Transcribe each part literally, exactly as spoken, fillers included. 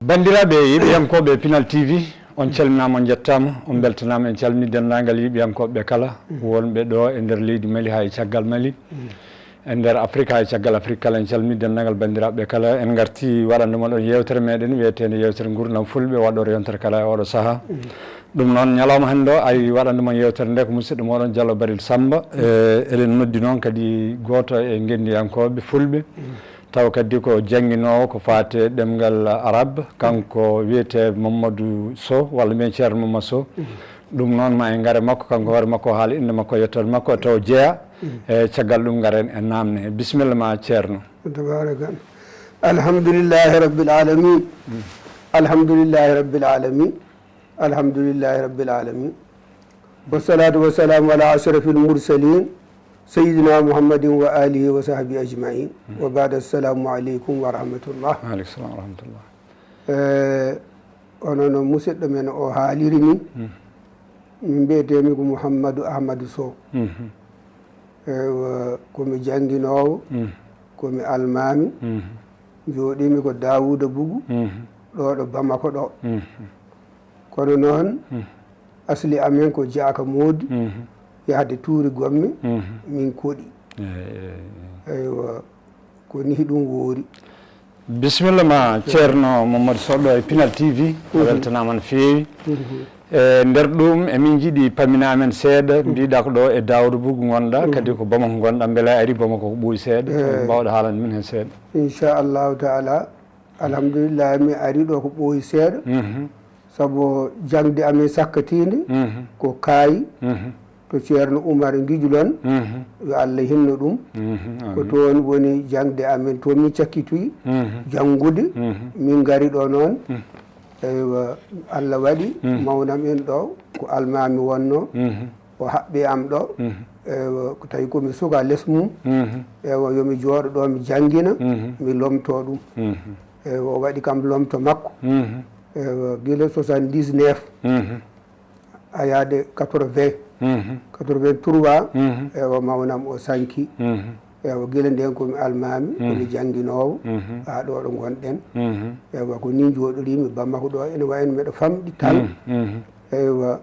Banndiraaɓe yeɗiyankooɓe Pinal T V, on calminaama, on njettaama, on mbeltanaama. En calminii denndaangal yeɗiyankooɓe kala wonɓe ɗo e nder leydi Mali haa e caggal Mali, e nder Afrika haa e caggal Afrika kala. En calminii denndaangal banndiraaɓe kala. En ngartii waɗande mon ɗon yeewtere meɗen wiyeteende Yeewtere Nguurndam Fulɓe, waɗɗoore yontere kala e oɗo sahaa. Ɗum noon, ñalawma hannde o, ari waɗande mon yeewtere nde ko musidɗo mooɗon Diallo Baril Samba. E, eɗen noddi noon kadi gooto e ngenndiyankooɓe fulɓe, tawa kadi ko jannginoowo ko faati e ɗemngal Arab, kanko wiyetee Mamadou Sow, walla mbiyen Ceerno Mamadou Sow. Ɗum noon, ma en ngar e makko, kanko hoore makko, o haala innde makko, yettoode makko, tawa jeyaa. E caggal ɗum, ngaren e naamne. Bisimilla ma, Ceerno. Tabaraka. Alhamdulillahi Rabbil Alamin. Alhamdulillahi Rabbil Alamin. Alhamdulillahi Rabbil Alamin. Wassalatu wassalamu ala ashrafil mursalin, Sayyidina Muhammadin wa alihi wa sahbihi ajmain. Wa ba'da, assalamu alaikum wa rahmatullah. Wa alaikum salam wa rahmatullah. Eh, hono no musidɗo men o haaliri ni, min mbiyetee-mi ko Mouhamadou Ahmadou Sow. Mhm. Eywa, ko mi jannginoowo, mhm, ko mi almaami, mhm, njooɗii-mi ko Daawuuda Bugu, mhm, ɗo ɗo Bamako ɗo. Mhm. Kono noon, mhm, asli amen ko Jaaka Moodi, mhm, yahde Tuuri Gomme, mhm, min koɗi. Eey, eey, eey. Eywa, ko nii ɗum woori. Bisimilla ma, Ceerno Mamadou Sow ɗo e Pinal T V, a weltanaama no feewi. E nder ɗum, emin njiɗi pamminaa men seeɗa, mbiɗa ko ɗo e Daawuda Bugu ngonɗaa, kadi ko Bamako ngonɗaa, mbele a arii Bamako ko ɓooyi seeɗa, mbaawɗa haalande min heen seeɗa. Inchallahu taala, alhamdulillahi, mi arii ɗo ko ɓooyi seeɗa. Mhm. Sabu jaŋde amen sakkatiinde, mhm, ko Kaayi, mhm, to Ceerno Umar Ngijulon, mhm, yo Allah hinno ɗum. Mhm, ko amin. Toon woni jaŋde amen, toon min cakkitoyi, mhm, janngude. Mhm. Min ngari ɗo noon. Mhm. Eywa, Allah waɗi, mhm, mawnam en ɗo, ko almaami wonnoo. Mhm. O haɓɓi am ɗo. Mhm. Eywa, ko tawi ko mi suka les mum. Mhm. Eywa, yo mi jooɗo ɗo, mi janngina, mhm, mi lomtoo ɗum. Mhm. Eywa, o waɗi kam lomto makko. Mhm. Eywa, gila soixante-dix-neuf. Mhm. A yaade quatre-vingts. Mhm. Quatre-vingt-trois. Mhm. Eywa, mawnam o sanki. Mhm. Eywa, gila ndeen ko mi almaami, ko mi, mhm, jannginoowo, mhm, haa ɗo ɗo ngonɗen. Mhm. Eywa, ko nii njooɗoriimi Bamako ɗo, ene wayi no miɗo famɗi tan. Mhm. Mhm. Eywa,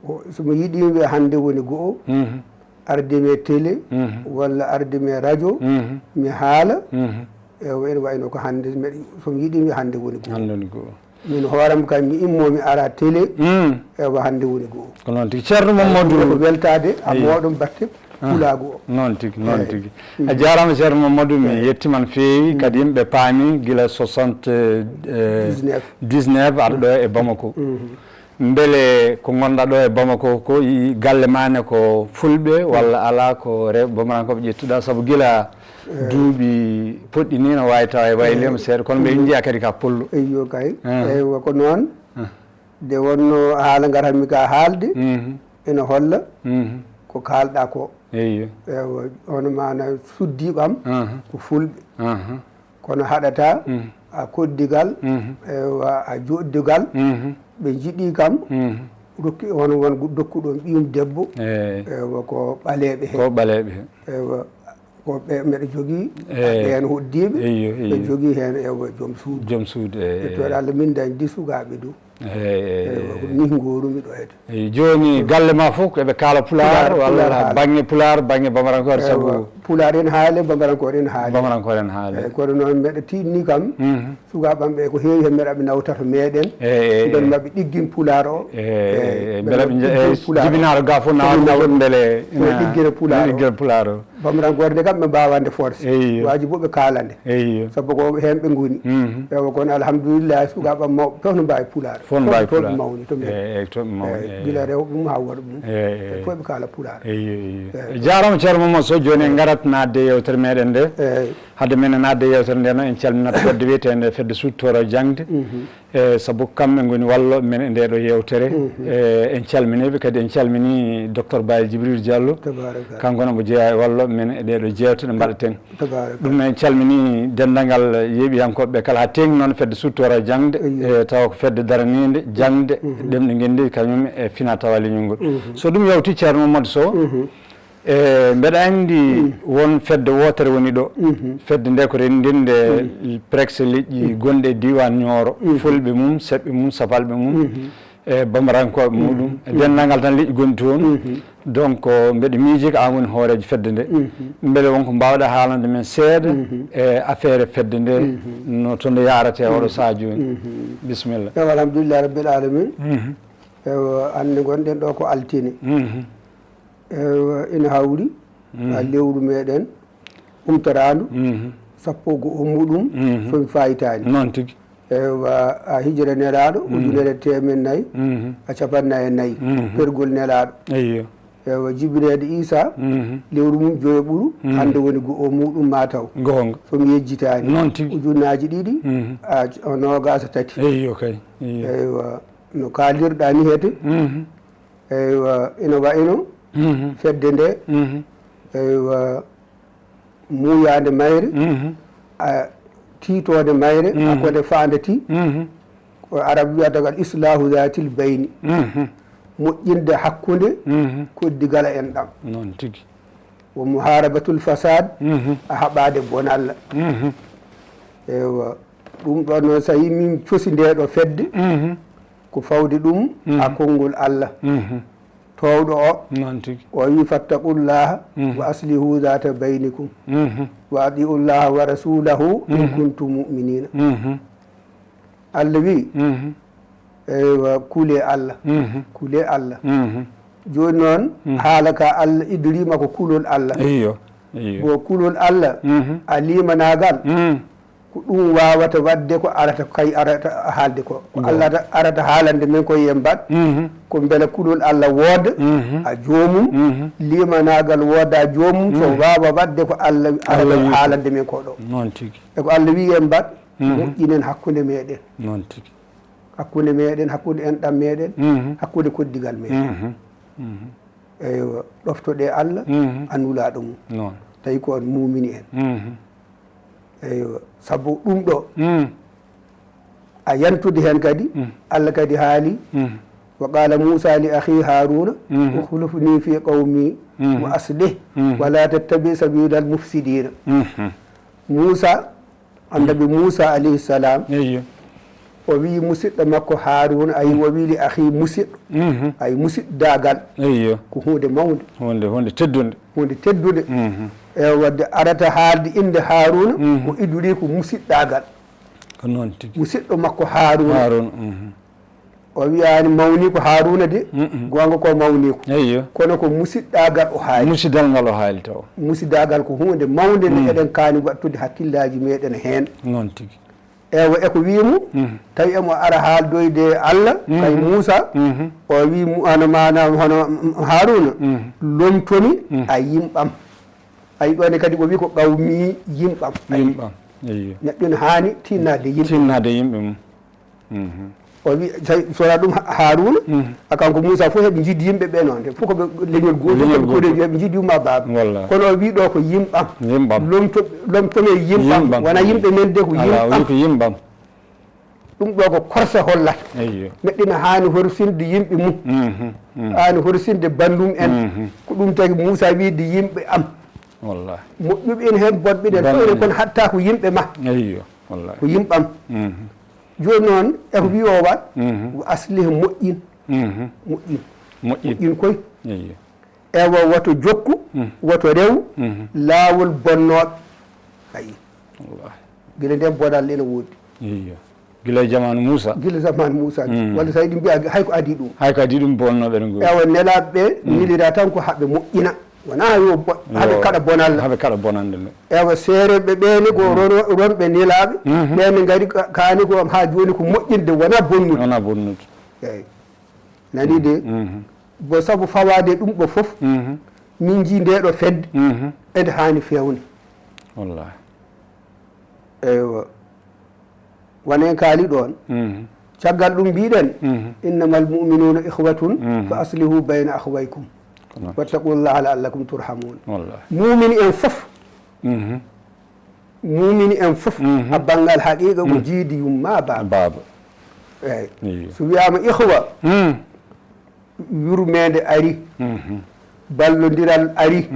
ko, so mi yiɗii wiya hannde woni go'o, mhm, arde mi e télé, mhm, walla arde mi e radio, mhm, mi haala, mhm, eywa, ene wayi no ko hannde, mbeɗa, so mi yiɗii wiya hannde woni go'o. Hannde woni go'o. Min hooram kam mi immoo mi ara télé, mm, eywa, hannde woni go'o. Ko noon tigi. Ceerno Mamadou. Ɗum ko weltaade, a, eyi, mooɗon batte, ah, pulaagu o. Noon tigi, noon, eyi, tigi. Mm. A jaaraama, Ceerno Mamadou, mi, eyi, yettiima no feewi, mm, kadi yimɓe paami gila soixante, eh, dix-neuf. Dix-neuf, aɗa ɗo e Bamako. Mhm. Mbele ko ngonɗaa ɗo e Bamako ko, i galle maa ne ko fulɓe, mm, walla alaa, ko rewɓe bamarankooɓe ƴettuɗaa? Sabu gila, eh, duuɓi poɗɗi ni, no waawi tawa e wayliima, eh, seeɗa, kono mbeɗa, mm, njiya kadi ka pullo. Eyyo kay. Ah. Eywa, ko noon. Ah. Nde wonnoo haala ngaratmi ka haalde, mhm, ene holla, mhm, ko kaalɗaa ko. Eyyo. Eywa, hono maana suddiiɓe am, aha, ko fulɓe. Aha. Kono haɗataa, mhm, a koddigal, mhm, eywa, a joɗdigal, mhm, ɓe njiɗii kam, mhm, rokki hono won dokkuɗo ɓiyum debbo, eey, eywa, ko ɓaleeɓe he. Ko ɓaleeɓe he. Eywa, ko ɓe mbeɗa jogii, eey, ɓeen hoɗdiiɓe, eyyo, ɓe, eyyo, jogii heen, eywa, joom suudu. Joom suudu, eey, e toɗa Allah min dañdi sukaaɓe dow. Eey, eey, eywa, ko nii ngoorumi ɗo hede. Eey, jooni galle ma fof eɓe kaala pulaar, pulaar, walla pulaar haala. Baŋŋe pulaar, baŋŋe bamarankoore, eywa, sabu Pulaar en haale, Bambarankoore en haale. Bambarankoore en haale. Eyi, kono noon mbeɗa tiiɗni kam, Mhm. sukaaɓe am ɓe ko heewi heen mbeɗa ɓe nawta to meeɗen. Eyi, eyi, Mbele eyi. maɓe ɗiggin Pulaar o. Eyi, eyi, Eyi, eyi, mbele mbele ɓe nje-, ɗiggin eyi, Pulaar o. Jibinaaro ga fof na Kono wonno nawta ɗum mbele ene ene ɗiggina Pulaar o. Ɗiggina Pulaar o. Bambarankoore nde kam ɓe mbaawande force. Eyi. Waaji fof ɓe kaalande. Eyi. Sabu ko heen ɓe ngoni. Mhm. Ewa kono alhamdulillah sukaaɓe am mawɓe fof no mbaawi Pulaar. Fof no mbaawi Pulaar. Toon ɓe mawni, to men. Eyi, eyi, toon ɓe mawni, Eyi, eyi. Gila rewɓe mum haa worɓe mum. Eyi, eyi. Fof ɓe kaala Pulaar. Eyi, eyi, eyi. Eyi. Jaaraama Ceerno Mamadou Sow, jooni en ngarat naatde e yeewtere meeɗen nde. Eyi. Hade men e naatde e yeewtere nde noon, en calminat fedde wiyeteende Fedde Suuɗtooro Jaŋde. Mhm. E sabu kamɓe ngoni wallooɓe men e ndee ɗoo yeewtere. Mhm. E, en calminii ɓe, kadi en calminii Docteur Baye Djibril Diallo. Tabaraka. Kanko ne omo jeyaa e wallooɓe men e ɗee ɗoo jeewte ɗe mbaɗaten. Tabaraka. Ɗum noon en calminii denndangal yeeɓiyankooɓe ɓe kala, haa teeŋti noon Fedde Suuɗtooro Jaŋde, Eyi. e tawa ko fedde daraniinde jaŋde, Mhm. ɗemɗe ngenndi, kañum e fina tawa leñol ngol. Mhm. So ɗum yawti, Ceerno Mamadou Sow, Mhm. E, mbeɗa anndi Mm. won fedde wootere woni ɗo. Mhm. Fedde nde ko renndinde Mm. presque leƴƴi Mm. gonɗe e diiwaan Ñooro, Mhm. fulɓe mum, seɓɓe mum, sapalɓe mum, Mhm. e bamarankooɓe Mhm. muɗum, e Mhm. denndaangal tan leƴƴi gonɗi toon. Mhm. Donc, mbeɗa miiji ko aan woni hooreejo fedde nde. Mhm. Mbele won ko mbaawɗa haalande men seeɗa Mhm. e affaire fedde nde, Mhm. no to nde yaarata e oɗo Mhm. sahaa jooni. Mhm. Bisimilla. Ewa, alhamdulillahi rabbil alamin. Mhm. Ewa, hannde ngonɗen ɗo ko altine. Mhm. Ewa, ina hawri Mhm. ha lewru meɗen umtoraandu Mhm. sappo e go'o muɗum Mhm. somi fayitaani. Noon tigi. Ewa, ha hijira nelaaɗo Mhm. ujunere teemen nayi Mhm. a capannayi e nayi Mhm. pergol nelaaɗo. Eyyo. Ewa, jibineede Iisaa Mhm. lewru mum joyo ɓuru Mhm. hannde woni go'o muɗum ma taw. Goonga. Somi yejjitaani. Noon tigi. Ujunnaaji ɗiɗi Mhm. a noogaas e tati. Eyyo kay. Eyyo. Eywa, no kaalirɗa ni hede. Mhm. Eywa, ina wayno Mhm. fedde nde, Mhm. eywa, muuyaande mayre, Mhm. a, tiitoonde mayre, Mhm. hakkunde faande ti, Mhm. ko Arab wiyata ko al islahu zatil bayni, Mhm. moƴƴinde hakkunde Mhm. koddigal en ɗam. Noon tigi. Wo muharabatul fasad, Mhm. a haɓaade bonal. Mhm. Eywa, ɗum ɗon noon, so yii min cosi nde ɗo fedde, Mhm. ko fawde ɗum Mhm. ha konngol Allah. Mhm. Toowɗo o, Noon tigi. o wi, "Fattaqullaha Mhm. wa aslihu zata baynikum, Mhm. wa atiullaha wa rasulahu in Mhm. kuntum mu'minina." Mhm. Allah wi, Mhm. eywa, kule Allah, Mhm. kule Allah. Mhm. Jooni noon, Mhm. haala ka Allah idoriima ko kulol Allah. Eyyo, eyyo. Ko kulol Allah, Mhm. a limanaagal, Mhm. ko ɗum waawata waɗde ko arata, kay arata haalde ko. Ko Go. Allah ta-, arata haalande men ko yen mbaɗ, Mhm. ko mbele kulol Allah wooda, Mhm. a joomum, Mhm. limanaagal wooda joomum, so Mhm. waawa waɗde ko Allah arata Allah wi ko. haalande men ko ɗo. Noon tigi. E ko Allah wi en mbaɗ, Mhm. moƴƴinen hakkunde meɗen. Noon tigi. Hakkunde meɗen, hakkunde enɗam meɗen, Mhm. hakkunde koddigal meɗen. Mhm. Mhm. Eywa, ɗoftoɗe Allah, Mhm. a nulaaɗo mum. Noon. Tawi ko on muumini en. Mhm. Eywa, sabu ɗum ɗo, Mhm. a yantude heen kadi, Mhm. Allah kadi haali, Mhm. "Wa qala Musa li akhi Haruna, Mhm. ukhlifni fi qawmi Mhm. wa aslih, Mhm. wa la tattabi sabila al mufsidina." Mhm. Musa, Annabi Muusa alayhi salam, Eyyo. o wii musidɗo makko Haaruuna, ayi, o wii li akhi musidɗo, Mhm. ayi, musiddagal Eyyo. ko huunde mawnde, Huunde, huunde teddunde. huunde teddunde. Mhm. E wadde arata haalde innde Haaruuna, Mhm. o idori ko musiddagal, Ko noon tigi. musidɗo makko Haaruuna. Haaruuna, mhm. O wiyaani mawniiko Haaruuna de, Mm-mm. goonga ko mawniiko. Eyyo. Kono ko musiɗɗaagal o haali. Musidal ngal o haali taw. Musiɗɗaagal ko huunde mawnde nde Mm. eɗen kaani waɗtude hakkillaaji meeɗen heen. Noon tigi. Ewa, e ko wii mo, Mm. tawi emo ara haaldoyde e Allah, kay Mhm. Muusa, Mhm. o wii mo, hono maanaam, hono, mm, Haaruuna, Mm. lomtomi Mm. a yimɓam. Ayi, ɗoon ne kadi o wii ko qawmi yimɓam. Ayi. Yimɓam. Eyyo. Neɗɗo ne haani tinnaade yimɓe. Tinnaade yimɓe mum. Mhm. O wi, tawi so wonaa ɗum, Ha-, Haaruuna, Mhm. a kanko Muusa fof heɓe njiɗi yimɓe ɓe noon. Fof ko ɓe leñol gootol, Leñol ko ɓe gooto. koreeji, heɓe njiɗi yumma baaba. Wallaahi. Kono o wi ɗo ko yimɓam. Yimɓam. Lomto, lomtome yimɓam. Yimɓam. Wona yimɓe men de, ko Alaa, o wi yimɓam. ko yimɓam. Ɗum ɗo ko korsa hollata. Eyyo. Neɗɗo ne haani horsinde yimɓe mum. Mhm, mhm. Haani horsinde bandum en. Mhm. Ko ɗum tagi Muusa wiide yimɓe am. Wallaahi. Moƴƴuɓe en heen, bonɓe en fof enen, kono hatta ko yimɓe ma. Eyyo, wallaahi. Ko yimɓam. Mhm. Jooni noon, e ko wii o waɗ, Mhm. wa aslih moƴƴin. Mhm. Moƴƴin. Moƴƴin. Moƴƴin koy. Eyyo. Ewa, woto jokku, woto rew laawol bonnooɓe. Ayi. Wallahi. Gila nden bonal ene woodi. Iyo. Gila e jamaanu Muusa. Gila jamaanu Muusa. Walla so eɗi mbiya hay ko adii ɗum. Hay ko adii ɗum bonnooɓe ene ngoodi. Ewa, nelaaɓe ɓe nelira tan ko haɓe moƴƴina. Wonaa yo bo-, haɓe kaɗa bonal. Haɓe kaɗa bonande nde. Ewa, seereeɓe ɓe ne ko ron-, ronɓe nelaaɓe. Ɓe ne ngari ka-, kaani ko haa jooni ko moƴƴinde, wonaa bonnude. Wonaa bonnude. Eyi. Nani de? Bo sabu fawaade ɗum ɗo fof, min njii nde ɗo fedde, ene haani feewne. Wallahi. Eywa. Wano en kaali ɗoon. Caggal ɗum mbiɗen, "Innamal mu'minuna ikhwatun fa aslihu bayna akhwaykum. Wattaqullaha la'allakum turhamun." Wallahi. Muumini en fof, muumini en fof, a banngal haqiqa ko jiidi yumma baaba. Baaba. Eyi. Iyo. So wiyaama ikhwa, yurmeende ari, ballondiral ari,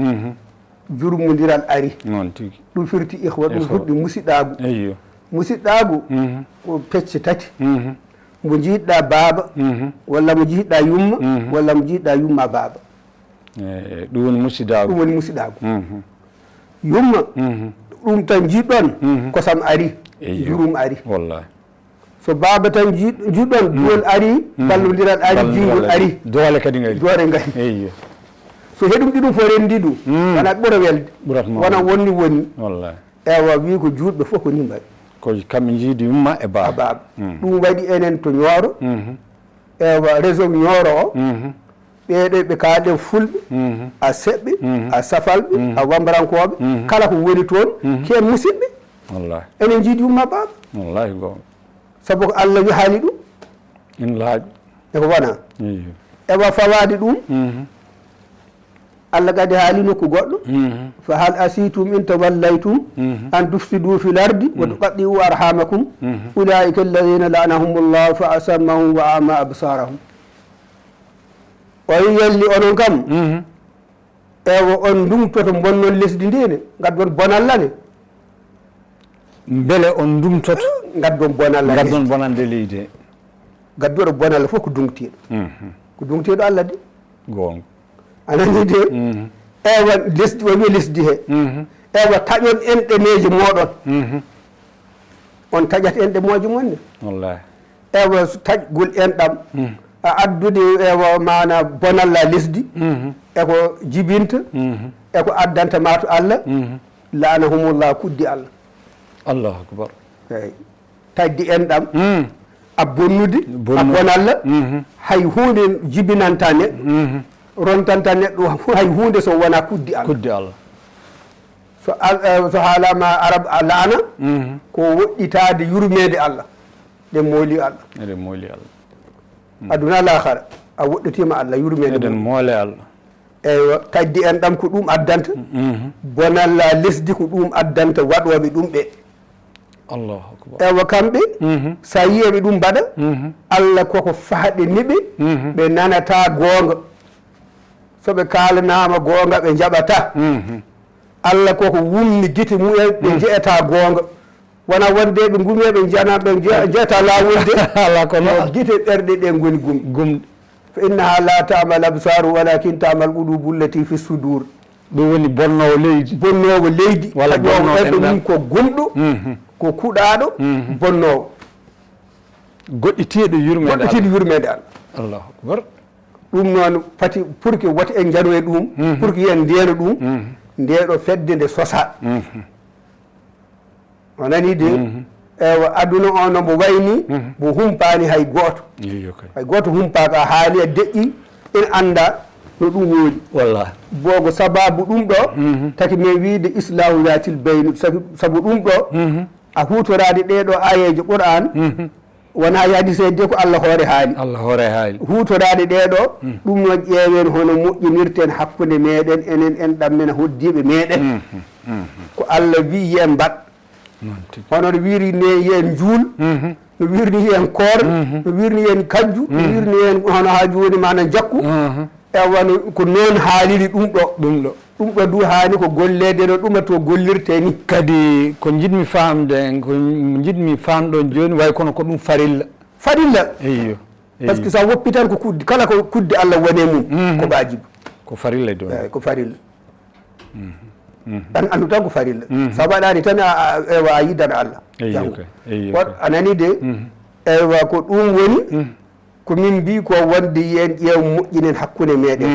jurmondiral ari. Noon tigi. Ɗum firti ikhwa, ɗum fuɗɗi musiɗɗaagu. Eyyo. Musiɗɗaagu ko pecce tati. Mo njiɗɗa baaba, walla mo njiɗɗa yumma, walla mo njiɗɗa yumma baaba. E, e, ɗum woni musiɗɗaagu. Ɗum woni musiɗɗaagu. Yumma, ɗum tan njiɗɗon, kosam ari, eyyo, jurum ari. Wallahi. So baaba tan nji-, njiɗɗon, duwol ari, ballondiral ari, jingol ari. Doole kadi ngari. Doole ngari. Eyyo. So heɗum ɗiɗum fof renndi ɗum, wona ɓura welde. Ɓurata mawde. Wona wonni wonni. Wallahi. Ewa, wi ko juutɓe fof ko ni mbaɗi. Ko kamɓe njiidi yumma e baaba. A baaba. Ɗum waɗi enen to Ñooro. Ewa, réseau Ñooro o. Ɓeeɗo ɓe kaaɗen fulɓe, a seɓɓe, a safalɓe, a wambarankooɓe, kala ko woni toon, keen musidɓe. Wallahi. Enen njiidi yumma baaba. Wallahi goonga. Sabu ko Allah wi haali ɗum. Ina laaɓi. E ko wona. Iyo. Ewa fawaade ɗum. Allah kadi haali nokku goɗɗo. Fa hal asitum in tawallaytum an tufsidu fil ardi wa tuqatti'u arhamakum. Ulaika alladhina la'anahumullahu fa asammahum wa ama absarahum. O wi yalli onon kam. Ewa on ndungtoto bonnon lesdi ndi ne, ngaddon bonalla ne. Mbele on ndungtoto? Ngaddon bonalla lesdi. Ngaddon bonande leydi he. Ngadduɗo bonalla fof ko dungtiiɗo. Ko dungtiiɗo Allah de. Goonga. A nani de? Ewa lesdi, o wi lesdi he. Ewa taƴon enɗe meeje mooɗon. On taƴat enɗe mooje mon ne. Wallahi. Ewa so taƴgol enɗam, a addude ewa maana bonalla lesdi, e ko jibinta, e ko addanta ma to Allah, la'anahumullah, kuddi Allah. Allahu akbar. Eyi. Taƴde enɗam, a bonnude, a bonalla, hay huunde jibinanta neɗɗo, rontanta neɗɗo hay huunde so wona kuddi Allah. Kuddi Allah. So al-, eh, so haalama arab a laana, ko woɗɗitaade yurmeende Allah. Ɗen mooli Allah. Eɗen mooli Allah. Aduna laakhara, a woɗɗitiima Allah, yurmeende mum. Eɗen moole Allah. Eywa, taƴde enɗam ko ɗum addanta. Bonalla lesdi ko ɗum addanta waɗooɓe ɗum ɓe. Allahu akbar. Eywa, kamɓe, so a yii eɓe ɗum mbaɗa, Allah koko fahɗe ni ɓe, ɓe nanata goonga. So ɓe kaalanaama goonga, ɓe njaɓata. Allah koko wumni gite mumen, ɓe njeeta goonga. Wona wonde ɓe ngumi, ɓe njana, ɓe nje-, njeeta laawol de. Ala ko no. Ko gite ɓerɗe ɗe ngoni gum. Gum. Fa innaha la ta'mal absar walakin ta'mal qulubu allati fi sudur. Ɗum woni bonnoowo leydi. Bonnoowo leydi. Walla taƴoowo bonnoowo ɓerɗe enɗam. Mum ko gumɗo, ko kuɗaaɗo, bonnoowo. Goɗɗitiiɗo yurmeende Allah. Goɗɗitiiɗo yurmeende Allah. Allahu akbar. Ɗum noon fati pour que woto en njano e ɗum, pour que yen ndeeno ɗum, ndeeɗo fedde nde sosa. O nani de? Eywa, aduna o no mbo wayni, mbo humpaani hay gooto. Iyo kay. Hay gooto humpaaka, haali e deƴƴi, en annda no ɗum woni. Wallahi. Bogo sababu ɗum ɗo, taki men wiide islahu zatil bayni, sabu, sabu ɗum ɗo, a huutoraade ɗee ɗo aayeeje Qur'an, wona e hadise de ko Allah hoore haali. Allah hoore haali. Huutoraade ɗee ɗo, ɗum noon ƴeewen hono moƴƴinirten hakkunde meɗen, enen en ɗam men hoddiiɓe meɗen. Ko Allah wi yen mbaɗ. Noon tigi. Hono no wiiri ne yen njuul, no wiirni yen koor, no wiirni yen kajju, no wiirni yen hono haa jooni maana njakku. Ewa no, ko noon haaliri ɗum ɗo. Ɗum ɗo. Ɗum ɗo du haani ko golleede no ɗum to gollirte ni. Kadi ko njiɗmi faamde, ko njiɗmi faamɗon jooni, way kono ko ɗum farilla. Farilla. Eyyo. Par ce que sa woppi tan ko kuddi, kala ko kuddi Allah wone mum, ko waajibi. Ko farilla e dow. Eyi, ko farilla. An andu tan ko farilla. Sa waɗani tan a- a- ewa a yiddana Allah. Eyyo. Janngo. Kay, eyyo. Won kay. Anani de. Ewa ko ɗum woni ko min mbi ko wonde yen ƴeew moƴƴinen hakkunde meɗen.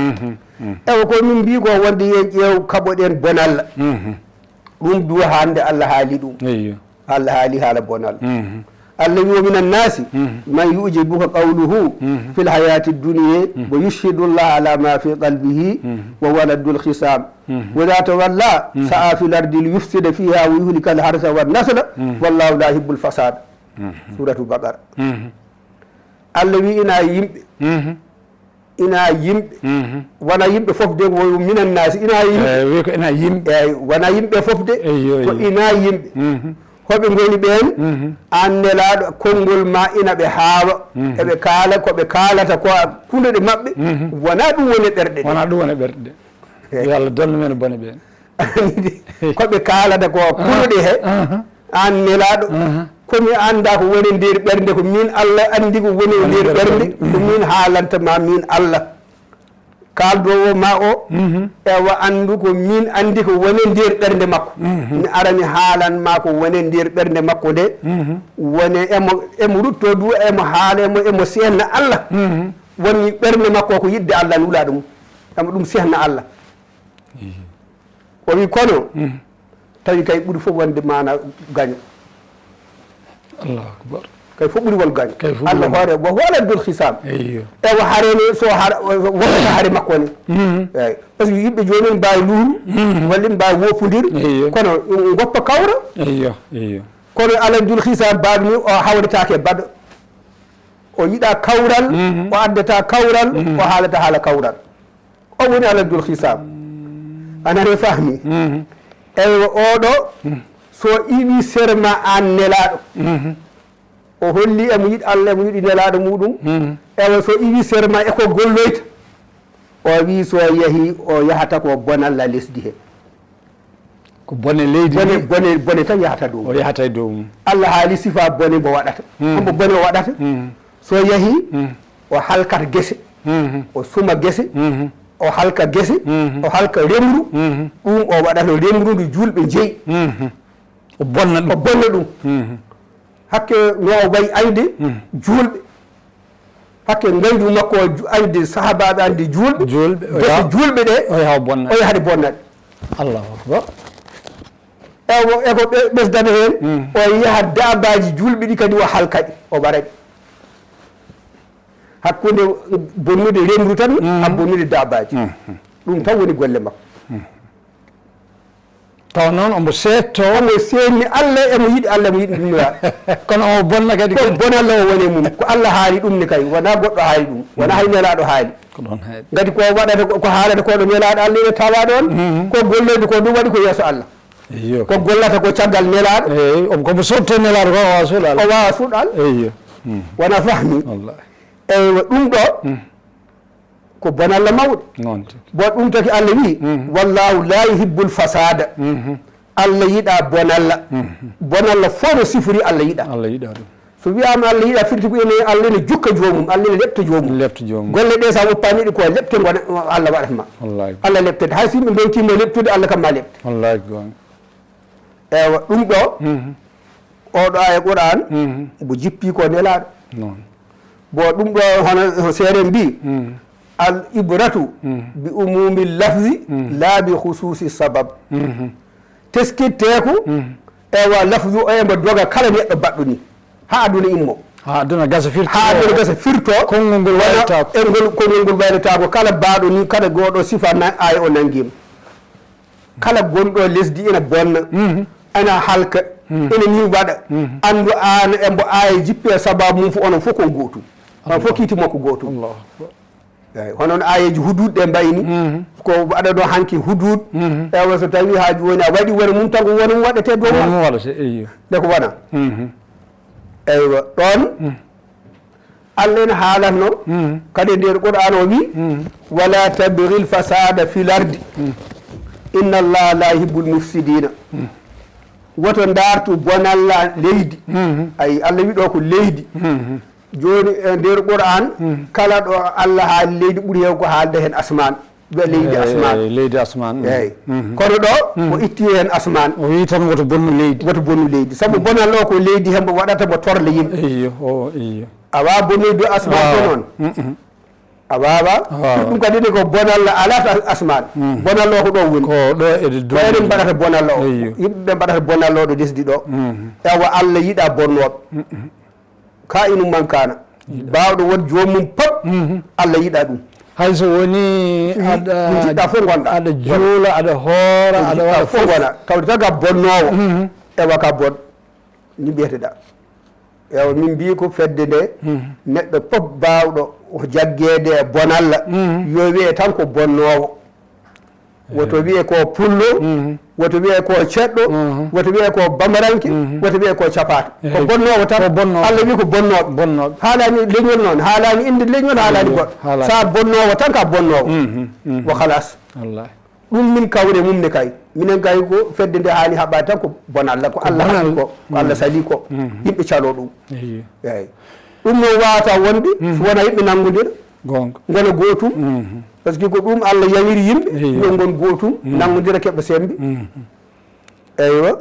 Ewa ko min mbi ko wonde yen ƴeew kaɓoɗen bonalla. Ɗum duwa hande Allah haali ɗum. Eyyo. Allah haali haala bonal. Allah wi, "ومن الناس من يعجبك قوله في الحياة الدنيا ويشهد الله على ما في قلبه وهو ألد الخصام وإذا تولى سعى في الأرض ليفسد فيها ويهلك الحرث والنسل والله لا يحب الفساد." Suratu Baqara. Allah wi ina yimɓe ina yimɓe wona yimɓe fof de, ko minan naasi ina yimɓe. Eyi, wi ko ina yimɓe. Eyi, wona yimɓe fof de. Eyyo, ko eyyo. Ina yimɓe hoɓe ngoni ɓeen? An nelaaɗo, konngol ma ina ɓe haawa. Eɓe kaala ko ɓe kaalata ko kunduɗe maɓɓe. Wona ɗum woni e ɓerɗe ɗe. Wona ɗum woni e ɓerɗe ɗe. Yo Allah donnu men bone ɓeen. Ko ɓe kaalata ko kunduɗe he. An nelaaɗo, ko mi annda ko woni nder ɓernde, ko min Allah anndi ko woni nder ɓernde, ko min haalanta ma min Allah. Kaaldowo ma o, ewa anndu ko min anndi ko woni nder ɓernde makko. Mi ara mi haalan ma ko woni nder ɓernde makko nde. Woni emo emo rutto du, emo haala, emo emo seenna Allah. Woni ɓernde makko ko yiɗde Allah nulaaɗo mum. Emo ɗum sehna Allah. O wi kono tawi kay ɓuri fof wonde mana gaño. Allahu akbar. Kay fof ɓuri won gaño. Kay fof ɓuri Allah won. Hoore wa huwa aladdul hisam. Eyyo. Ewa hare ne so har woppata hare makko ne. Eyyi, parce que yimɓe joni ne mbawi luuru walla ne mbawi woppodir. Eyyo. Kono goppa kawra. Eyyo, eyyo. Kono aladdul hisam baɗo ni o hawritake baɗo. O yiɗa kawral. O addata kawral. O haalata haala kawral. O woni aladdul hisam. Anane fahmi. Eywa oɗo so iwi serma an nelaɗo, o holli emo yiɗi Allah, emo yiɗi nelaɗo muɗum. Eywa so iwi serma eko golloyta, o wi so yahi o yahata ko bonalla lesdi he. Ko bone leydi. Bone bone bone tan yahata dow. O yahata e dow mum. Allah haali sifa bone mbo waɗata. Hombo bone o waɗata? So yahi o halkat gese, o suma gese, o halka gese, o halka remru. Ɗum o waɗano remrudu julɓe jeyi. O bonna ɗum. O bonna ɗum. Hakke no o wayi ayde julɓe. Hakke ngaydu makko o ju- ayde sahabaɓe ande julɓe. Julɓe, o gese yaha- julɓe ɗe. O yaha o bonna. O yahade bonna ɗe. Allahu akbar. Ewo eko ɓe- ɓesdata heen o yaha dabaji julɓe ɗi kadi o halka ɗi o ɓara ɗi. Hakkunde bonnude remru tan ha bonnude dabaji. Ɗum tan woni golle makko. Taw noon omo seetto. Omo seenni Allah, emo yiɗi Allah, emo yiɗi ɗum nulaaɗo. Kono omo bonna kadi. Ko bonalla o woni e mum. Ko Allah haali ɗum ne kay, wona goɗɗo haali ɗum, wona hay nelaaɗo haali. Ko ɗon haali. Ngati ko waɗata ko haalata ko ɗo nelaaɗo Allah ene tawa ɗon. Ko golloyde ko ɗum waɗi ko yeeso Allah. Iyo. Ko gollata ko caggal nelaaɗo. Eyi, omo komo sotto nelaaɗo ko wawa suuɗal. O wawa suuɗal. Iyo. Wona fahmi. Wallahi. Eywa ɗum ɗo. Ko bonalla mawɗo. Noon tigi. Bon ɗum taki Allah wi, wallahu la yuhibbul fasada. Allah yiɗa bonalla. Bonalla fof no sifori Allah yiɗa. Allah yiɗa ɗum. So wiyama Allah yiɗa firti ko ene Allah ene jukka jomum, Allah ene lepta jomum. Lepta jomum. Golle ɗe sa woppani ɗe ko lepte gona Allah waɗata ma. Wallahi. Allah leptata hay si min donkima leptude Allah kam ma lepte. Wallahi gonga. Eywa ɗum ɗo oɗo aya Qur'an mbo jippi ko nelaɗo. Noon. Bo ɗum ɗo hono seeɗen mbi al ibratu bi umumi lafzi la bi khususi sabab. Teskitteku ewa lafzu o emo doga kala neɗɗo baɗɗo ni ha aduna immo. Ha aduna gasa firto. Ha aduna gasa firto. Konngol ngol waylata ko. E ngol konngol ngol waylata ko kala baɗo ni kala goɗo sifa na ay o nangima. Kala gonɗo lesdi ina bonna, ina halka, ina ni waɗa. Andu an e mbo aya jippe sababu mum fof onon fof kon gotum. On fof kiiti makko gotum. Allahu akbar. Eyyi, hono no ayeji hudud ɗe mbayni ko waɗano hanki hudud. Eywa so tawi ha joni a waɗi wona mum tan ko wona mum waɗete dow ma. Wona mum waɗete, eyyo. Nde ko wona. Eywa ɗon Allah ene haalatno kadi e nder Qur'an o wi wala tabghil fasada fil ardi inna allaha la yuhibbul mufsidina. Woto dartu bonalla leydi. Ay Allah wi ɗo ko leydi. Joni e nder Qur'an kala ɗo Allah haali leydi ɓuri hew ko haalda hen asman. Wiya leydi asmaan. Leydi asmaan. Eeyi. Kono ɗo o itti heen asmaan. O wii tan woto bonnu leydi. Woto bonnu leydi. Sabu bonal o ko leydi hembo waɗata mo torla yimɓe. Iyo, o iyo. A waawaa bonnoyde asmaan ko noon. A waawaa. Ɗum kadi ne ko bonal alaa to asmaan. Bonal o ko ɗo woni. Ko ɗo eɗen mbaɗata bonal o. Iyo. Yimɓe ɓe mbaɗata bonal o ɗo lesdi ɗo. Ewa Allah yiɗa bonnooɓe. Ka inu man kana. Baawɗo won joomum pop. Allah yiɗa ɗum. Hay so woni aɗa jiɗɗa fof ngonɗa, aɗa juula, aɗa hoora, aɗa waɗa fof ngonɗa, tawde tan ka bonnoowo. Ewa ka bon ni mbiyeteɗa. Ewa min mbii ko fedde nde neɗɗo pop baawɗo jaggeede e bonalla, yo wiye tan ko bonnoowo. Woto wiye ko pullo, woto wiye ko ceɗɗo, woto wiye ko bamaranke, woto wiye ko capato. Ko bonnoowo tan. Ko bonnoowo. Allah wi ko bonnooɓe. Bonnooɓe. Haalani leñol noon, haalani inde leñol, haalani goɗɗo. Sa bonnoowo tan ka bonnoowo. Wa khalas. Wallahi. Ɗum min kawre mum ne kay. Minen kay ko fedde nde haani haɓaade tan ko bonalla, ko Allah haɗi ko, ko Allah sali ko. Yimɓe calo ɗum. Eyi. Ɗum noon wawata wonde so wona yimɓe nanngodira. Goonga. Ngona gootum. Par ce que ko ɗum Allah yawiri yimɓe, yo ngon gootum, nanngodira, keɓa semmbe. Eywa.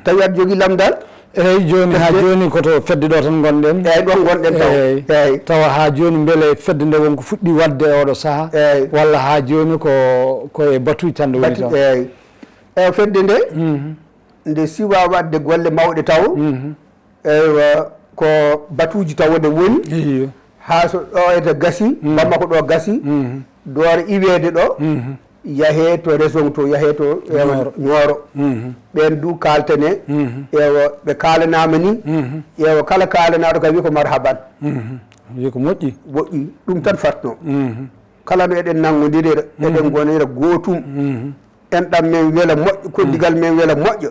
Tawi aɗa jogii lamndal. Eeyi, jooni haa jooni ko to fedde ɗo tan ngonɗen. Eeyi, ɗon ngonɗen taw. Eeyi. Eeyi. Tawa haa jooni mbele fedde nde won ko fuɗɗi waɗde e oɗo sahaa? Eeyi. Walla haa jooni ko, ko e batuuji tan nde woni taw? Eeyi. Eeyi, fedde nde, nde siwa waɗde golle mawɗe taw. Eywa, ko batuuji taw nde woni. Iyo. Haa so ɗo ete gasi, Bamako ɗo gasi, doora iweede ɗo, yahee to région to, yahee to, ewa, Nioro. Ɓeen du kaaltane, ewa, ɓe kaalanaama ni, ewa, kala kaalanaaɗo kam wi ko marhaban. Wi ko moƴƴi. Moƴƴi, ɗum tan fatno. Kala no eɗen nanngodira, eɗen ngonira gootum. Enɗam men wela moƴƴo, koddigal men wela moƴƴo.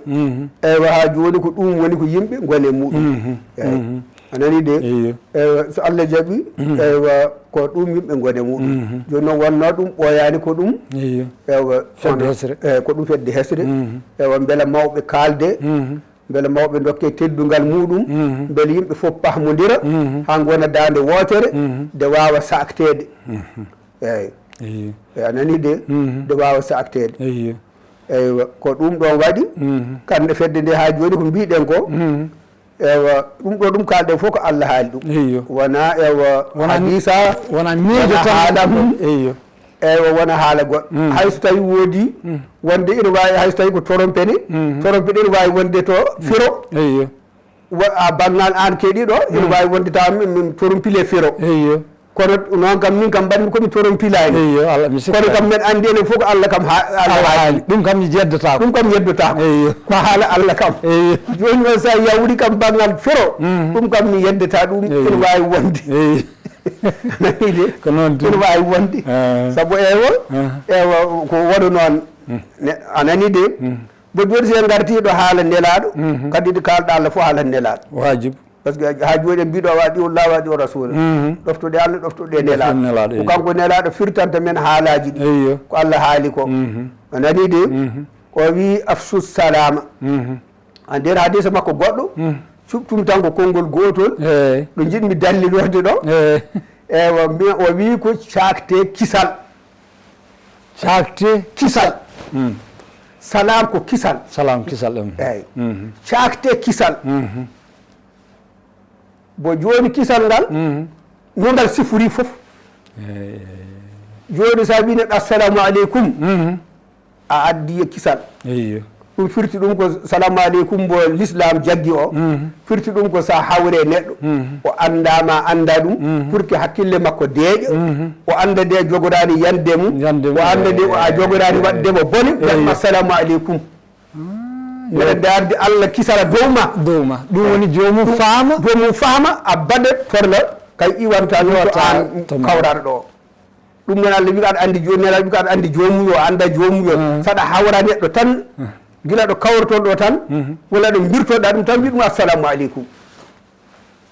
Eywa, haa jooni ko ɗum woni ko yimɓe ngoni e muɗum. Eyi. A nani de? Iyo. Eywa, so Allah jaɓi, eywa, ko ɗum yimɓe ngoni e muɗum. Jooni noon wonno ɗum ɓooyaani ko ɗum. Iyo. Eywa, fedde hesre. Eyi, ko ɗum fedde hesre. Eywa, mbela mawɓe kaalde, mbela mawɓe ndokke teddungal muɗum, mbela yimɓe fof pahmodira, haa ngona daande wootere, de waawa saakteede. Eeyi. Eeyi. Eeyi, a nanii de, nde waawa saakteede. Eeyi. Eywa, ko ɗum ɗon waɗi, kamɗe fedde nde haa jooni ko mbiɗen ko, eywa, ɗum ɗo ɗum kaalɗen fof ko Allah haali ɗum. Eeyi. Wona, eywa, wona hadiisa, wona miijo wona tan. Haala mum. Eeyi. Eywa, wona haala goɗɗo. Hay so tawi woodi, wonde ina waawi, hay so tawi ko torompe ne, torompe ɗe ina waawi wonde to firo. Eeyi. Wa-, a banngal aan keɗiiɗo, ina waawi wonde tawa min, min torumpile firo. Eyyo. Kono noon kam, min kam mbaɗmi ko mi torumpilaani. Eyyo, Allah, mi sikka. Kono kam, men anndi enen fof ko Allah kam ha-, Allah Allah haali. Haali. Ɗum kam mi yeddotaako. Ɗum kam yeddotaako. Eyyo. Ko haala Allah kam. Eyyo. Jooni noon, so a yawri kam banngal firo, ɗum kam mi yeddata ɗum, eyyo, ina waawi wonde. Eyyo. Nanii de? Ko noon tigi. Ina waawi wonde. Ah. Sabu ewo, ah, ewo, ko waɗu noon. Ne, a nanii de? Bo jooni, si en ngartii ɗo haala Nelaaɗo, kadi ɗi kaalɗa Allah fof haala Nelaaɗo. Waajib. Par ce que haa jooni en mbiɗo wa atii'u Llaaha wa atii'u Rasuula. Ɗoftoɗe Allah, ɗoftoɗe Nelaaɗo. Nelaaɗo, ko eyyo, kanko Nelaaɗo firtanta men haalaaji ɗi. Eyyo. Ko Allah haali ko. A nanii de? O wii, "Afshu salaama." A nder hadiisa makko goɗɗo, cuɓtumi tan ko konngol gootol, eyyi, ɗo njiɗmi dallilorde ɗo. Eyyi. Eywa, mi, o wii ko caakte kisal. Caakte? Kisal. Salaam ko kisal. Salaam kisal, em. Eyyi. Caakte kisal. Bo jooni kisal ngal, no ngal sifori fof. Eyyi. Jooni so a wii neɗɗo, "Assalamu aleykum." A addi e kisal. Eyyo. Ɗum firti ɗum ko salamu aleykum mbo l'islam jaggi o. Firti ɗum ko sa hawre neɗɗo. O annda ma, annda ɗum. Pour que hakkille makko deeƴa. O annda de jogoraani yande mum. Yande mum. O annda de o a jogoraani waɗde mo bone. Eyyo. Mbaɗma assalamu aleykum. Mbeɗa dardi Allah kisal dow ma. Dow ma. Ɗum woni joomum faama. Joomum faama, a baɗa torla, kay iwanta ɗum to an kawraɗo ɗo. Ɗum noon Allah wi ko aɗa anndi jooni, Nelaaɗo wi ko aɗa anndi joomum yo, annda joomum yo. Saɗa hawra neɗɗo tan, gila ɗo kawrotoɗo ɗo tan, walla ɗo mbirtoɗa ɗum tan, wi ɗum assalamu aleykum.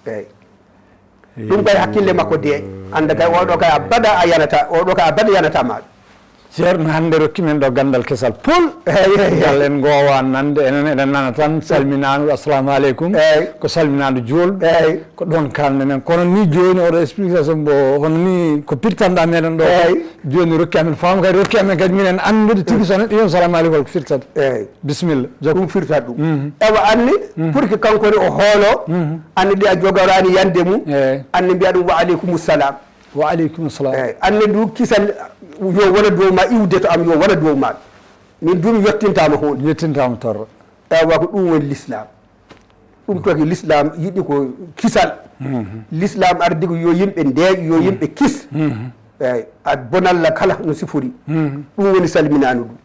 Eyyi. Ɗum kay hakkille makko deeƴa. Annda kay oɗo kay abada a yanata, oɗo kay abada yanata ma. Ceerno hannde rokki men ɗo ganndal kesal pol. Eyyi, eyyi, eyyi. Ngal en ngoowa nande, enen eɗen nana tan salminaandu, assalamu aleykum. Eyyi. Ko salminaandu juulɓe. Eyyi. Ko ɗoon kaalne men. Kono ni jooni oɗo explication mbo, hono ni ko pirtanɗa meɗen ɗo. Eyyi. Jooni rokki amen faamu kadi, rokki amen kadi minen anndude tigi so neɗɗo wiima salamu aleykum, hol ko firtata. Eyyi. Bisimilla. Jokko. Ɗum firtata ɗum. Mhm. Ewa anne, mhm, pour que kanko ne o hoolo, mhm, anne ɗi a jogoraani yande mum, eyyi, anne mbiya ɗum wa aleykum salam. Wa aleykum salam. Eyyi, anne ndu kisal yo wona dow ma, iwde to am yo wona dow ma. Min du mi yettintaama huunde. Yettintaama torro. Ewa ko ɗum woni l'islam. Ɗum toki l'islam yiɗi ko kisal. Mhm. L'islam ardi ko yo yimɓe ndeeƴ, yo yimɓe kis. Mhm. Eyyi, a bonalla kala no sifori. Mhm. Ɗum woni salminaandu ɗum.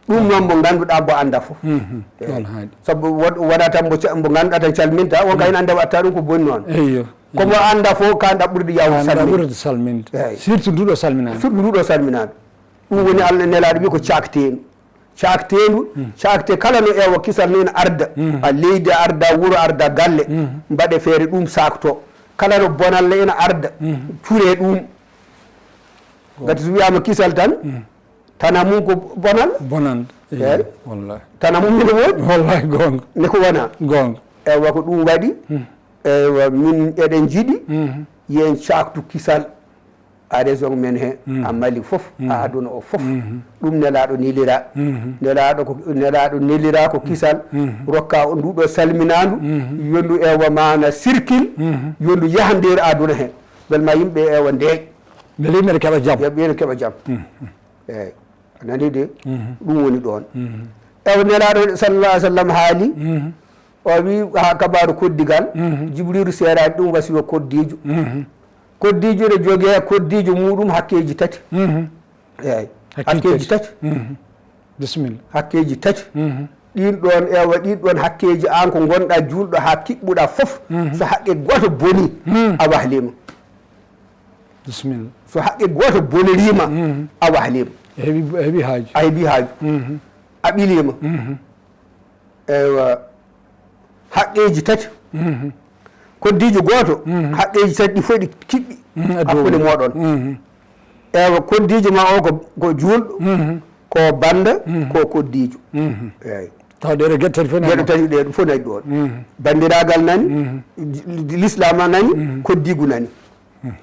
Ɗum noon mo ngannduɗaa mbo annda fof. Mhm. Eyyi. Ɗon haaɗi. Sabu wo-, wona tan mbo ca-, mbo ngannduɗaa tan calminta, on kay ina annda watta ɗum ko boni noon. Eyyo. Ko mo annda fof ka ɗaɓɓude yaw salminde. Ɗaɓɓude salminde. Eyyi. Surtout nduɗo salminaandu. Surtout nduɗo salminaandu. Ɗum woni Allah nelaaɗo wi ko caakteendu. Caakteendu, mm, caakte kala no ewa kisal no ina arda. Mm. A leydi arda, wuro arda, galle. Mm. Mbaɗe feere ɗum saakto. Kala no bonalla ina arda, mm, cure ɗum. Go- Ngati so wiyaama kisal tan, mm, tana mum ko bonal. Bonal. Eyyi. Eyyi. Wallahi. Tana mum ne woodi. Wallahi goonga. Ne ko wona. Goonga. Ewa ko ɗum waɗi. Mm. Ewa min eɗen njiɗi. Mm. Yen caaktu kisal. A raison men he, mm, a Mali fof, mm, a aduna o fof. Mm. Ɗum nelaaɗo nelira. Mm. Nelaaɗo ko, nelaaɗo nelira ko kisal. Mm. Rokka o nduɗo salminaandu. Mm. Yondu ewa maana circule. Mm. Yondu yaha nder aduna he. Bel ma yimɓe ewa ndeeƴ. Mbele yimɓe ne keɓa jam. Yimɓe ne keɓa jam. Mm. Eyyi. A nani de? Mhm. Ɗum woni ɗoon. Mhm. Ewa nelaaɗo sallallahu alaihi wasallam haali. Mhm. O wi ha kabaaru koddigal. Mhm. Jibriilu seeraani ɗum wasiyo koddiijo. Mhm. Koddiijo ne jogee koddiijo muɗum hakkeeji tati. Mhm. Eyyi. Hakkeeji tati. Mhm. Bisimilla. Hakkeeji tati. Mhm. Ɗin ɗoon, ewa, ɗin ɗoon hakkeeji aan ko ngonɗa juulɗo haa kiɓɓuɗa fof. Mhm. So haqqe gooto boni, mhm, a wahlima. Bisimilla. So haqqe gooto boniriima, mhm, a wahlima. A heɓi, a heɓi haaju. A heɓi haaju. Mhm. A ɓiliima. Mhm. Eywa, haqqeeji tati. Mhm. Koddiijo gooto, mhm, haqqeeji tati ɗi fof ɗi kiɓɓi, mhm, e dow hakkunde mooɗon. Mhm. Eywa, koddiijo ma o ko, ko juulɗo, mhm, ko banda, mhm, ko koddiijo. Mhm. Eyyi. Taw ɗeɗo geɗe tati fof nani ɗeɗo ɗon. Tati ɗe fof nani ɗon. Mhm. Bandiraagal nani, mhm, lislaam nani, mhm, koddiigu nani. Mhm.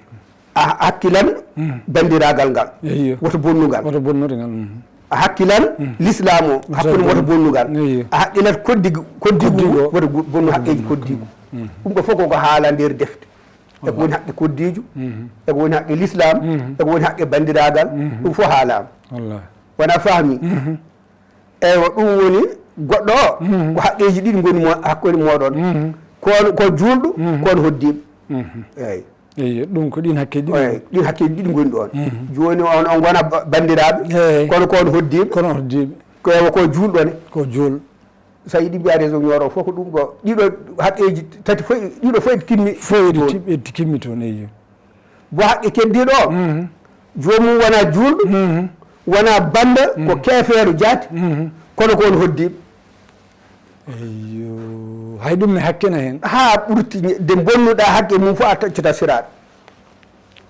A hakkilan, mhm, bandiraagal ngal. Eyyo. Woto bonnugal. Woto bonnude ngal, mhm. A hakkilan, mhm, lislaam o, hakkunde woto bonnugal. Eyyo. A hakkilan koddigu, koddigu. Koddigu. Woto gu-, bonnu haqqeeji koddigu. Mhm. Ɗum ɗo fof koko haala nder defte. Eko woni haqqe koddiijo, mhm, eko woni haqqe lislaam, mhm, eko woni haqqe bandiraagal, mhm, ɗum fof haalaama. Wallahi. Wona fahmi? Mhm. Eywa, ɗum woni goɗɗo o, mhm, ko haqqeeji ɗiɗi ngoni mo, hakkunde mooɗon. Mhm. Ko on, ko juulɗo, mhm, ko on hoddiiɓe. Mhm. Eyyi. Eyyo, ɗum ko ɗin hakkeeji ɗiɗi. Eyyi, ɗin hakkeeji ɗiɗi ngoni ɗon. Mhm. Jooni on, on ngona ba-, banndiraaɓe, eyyi, kono ko on hoddiiɓe. Kono on hoddiiɓe. Ko, eywa, ko juulɗo ne. Ko juulɗo. So a yiɗi mbiya réseau Nioro fof ko ɗum ɗo. Ɗiɗo haqqeeji tati fof, ɗiɗo fof eɗi kimmi. Fof eɗi toon. Tim-, eɗi kimmi toon, eyyo. Bo haqqe keddiiɗo o, mhm, joomum wona juulɗo, mhm, wona bannda, ko, mhm, keefeero jaati, mhm, kono ko on hoddiiɓe. Eyyo, hay ɗum ne hakkena heen. Haa ɓurti, nde bonnuɗa haqqe mum fof a taccata siraaɗo.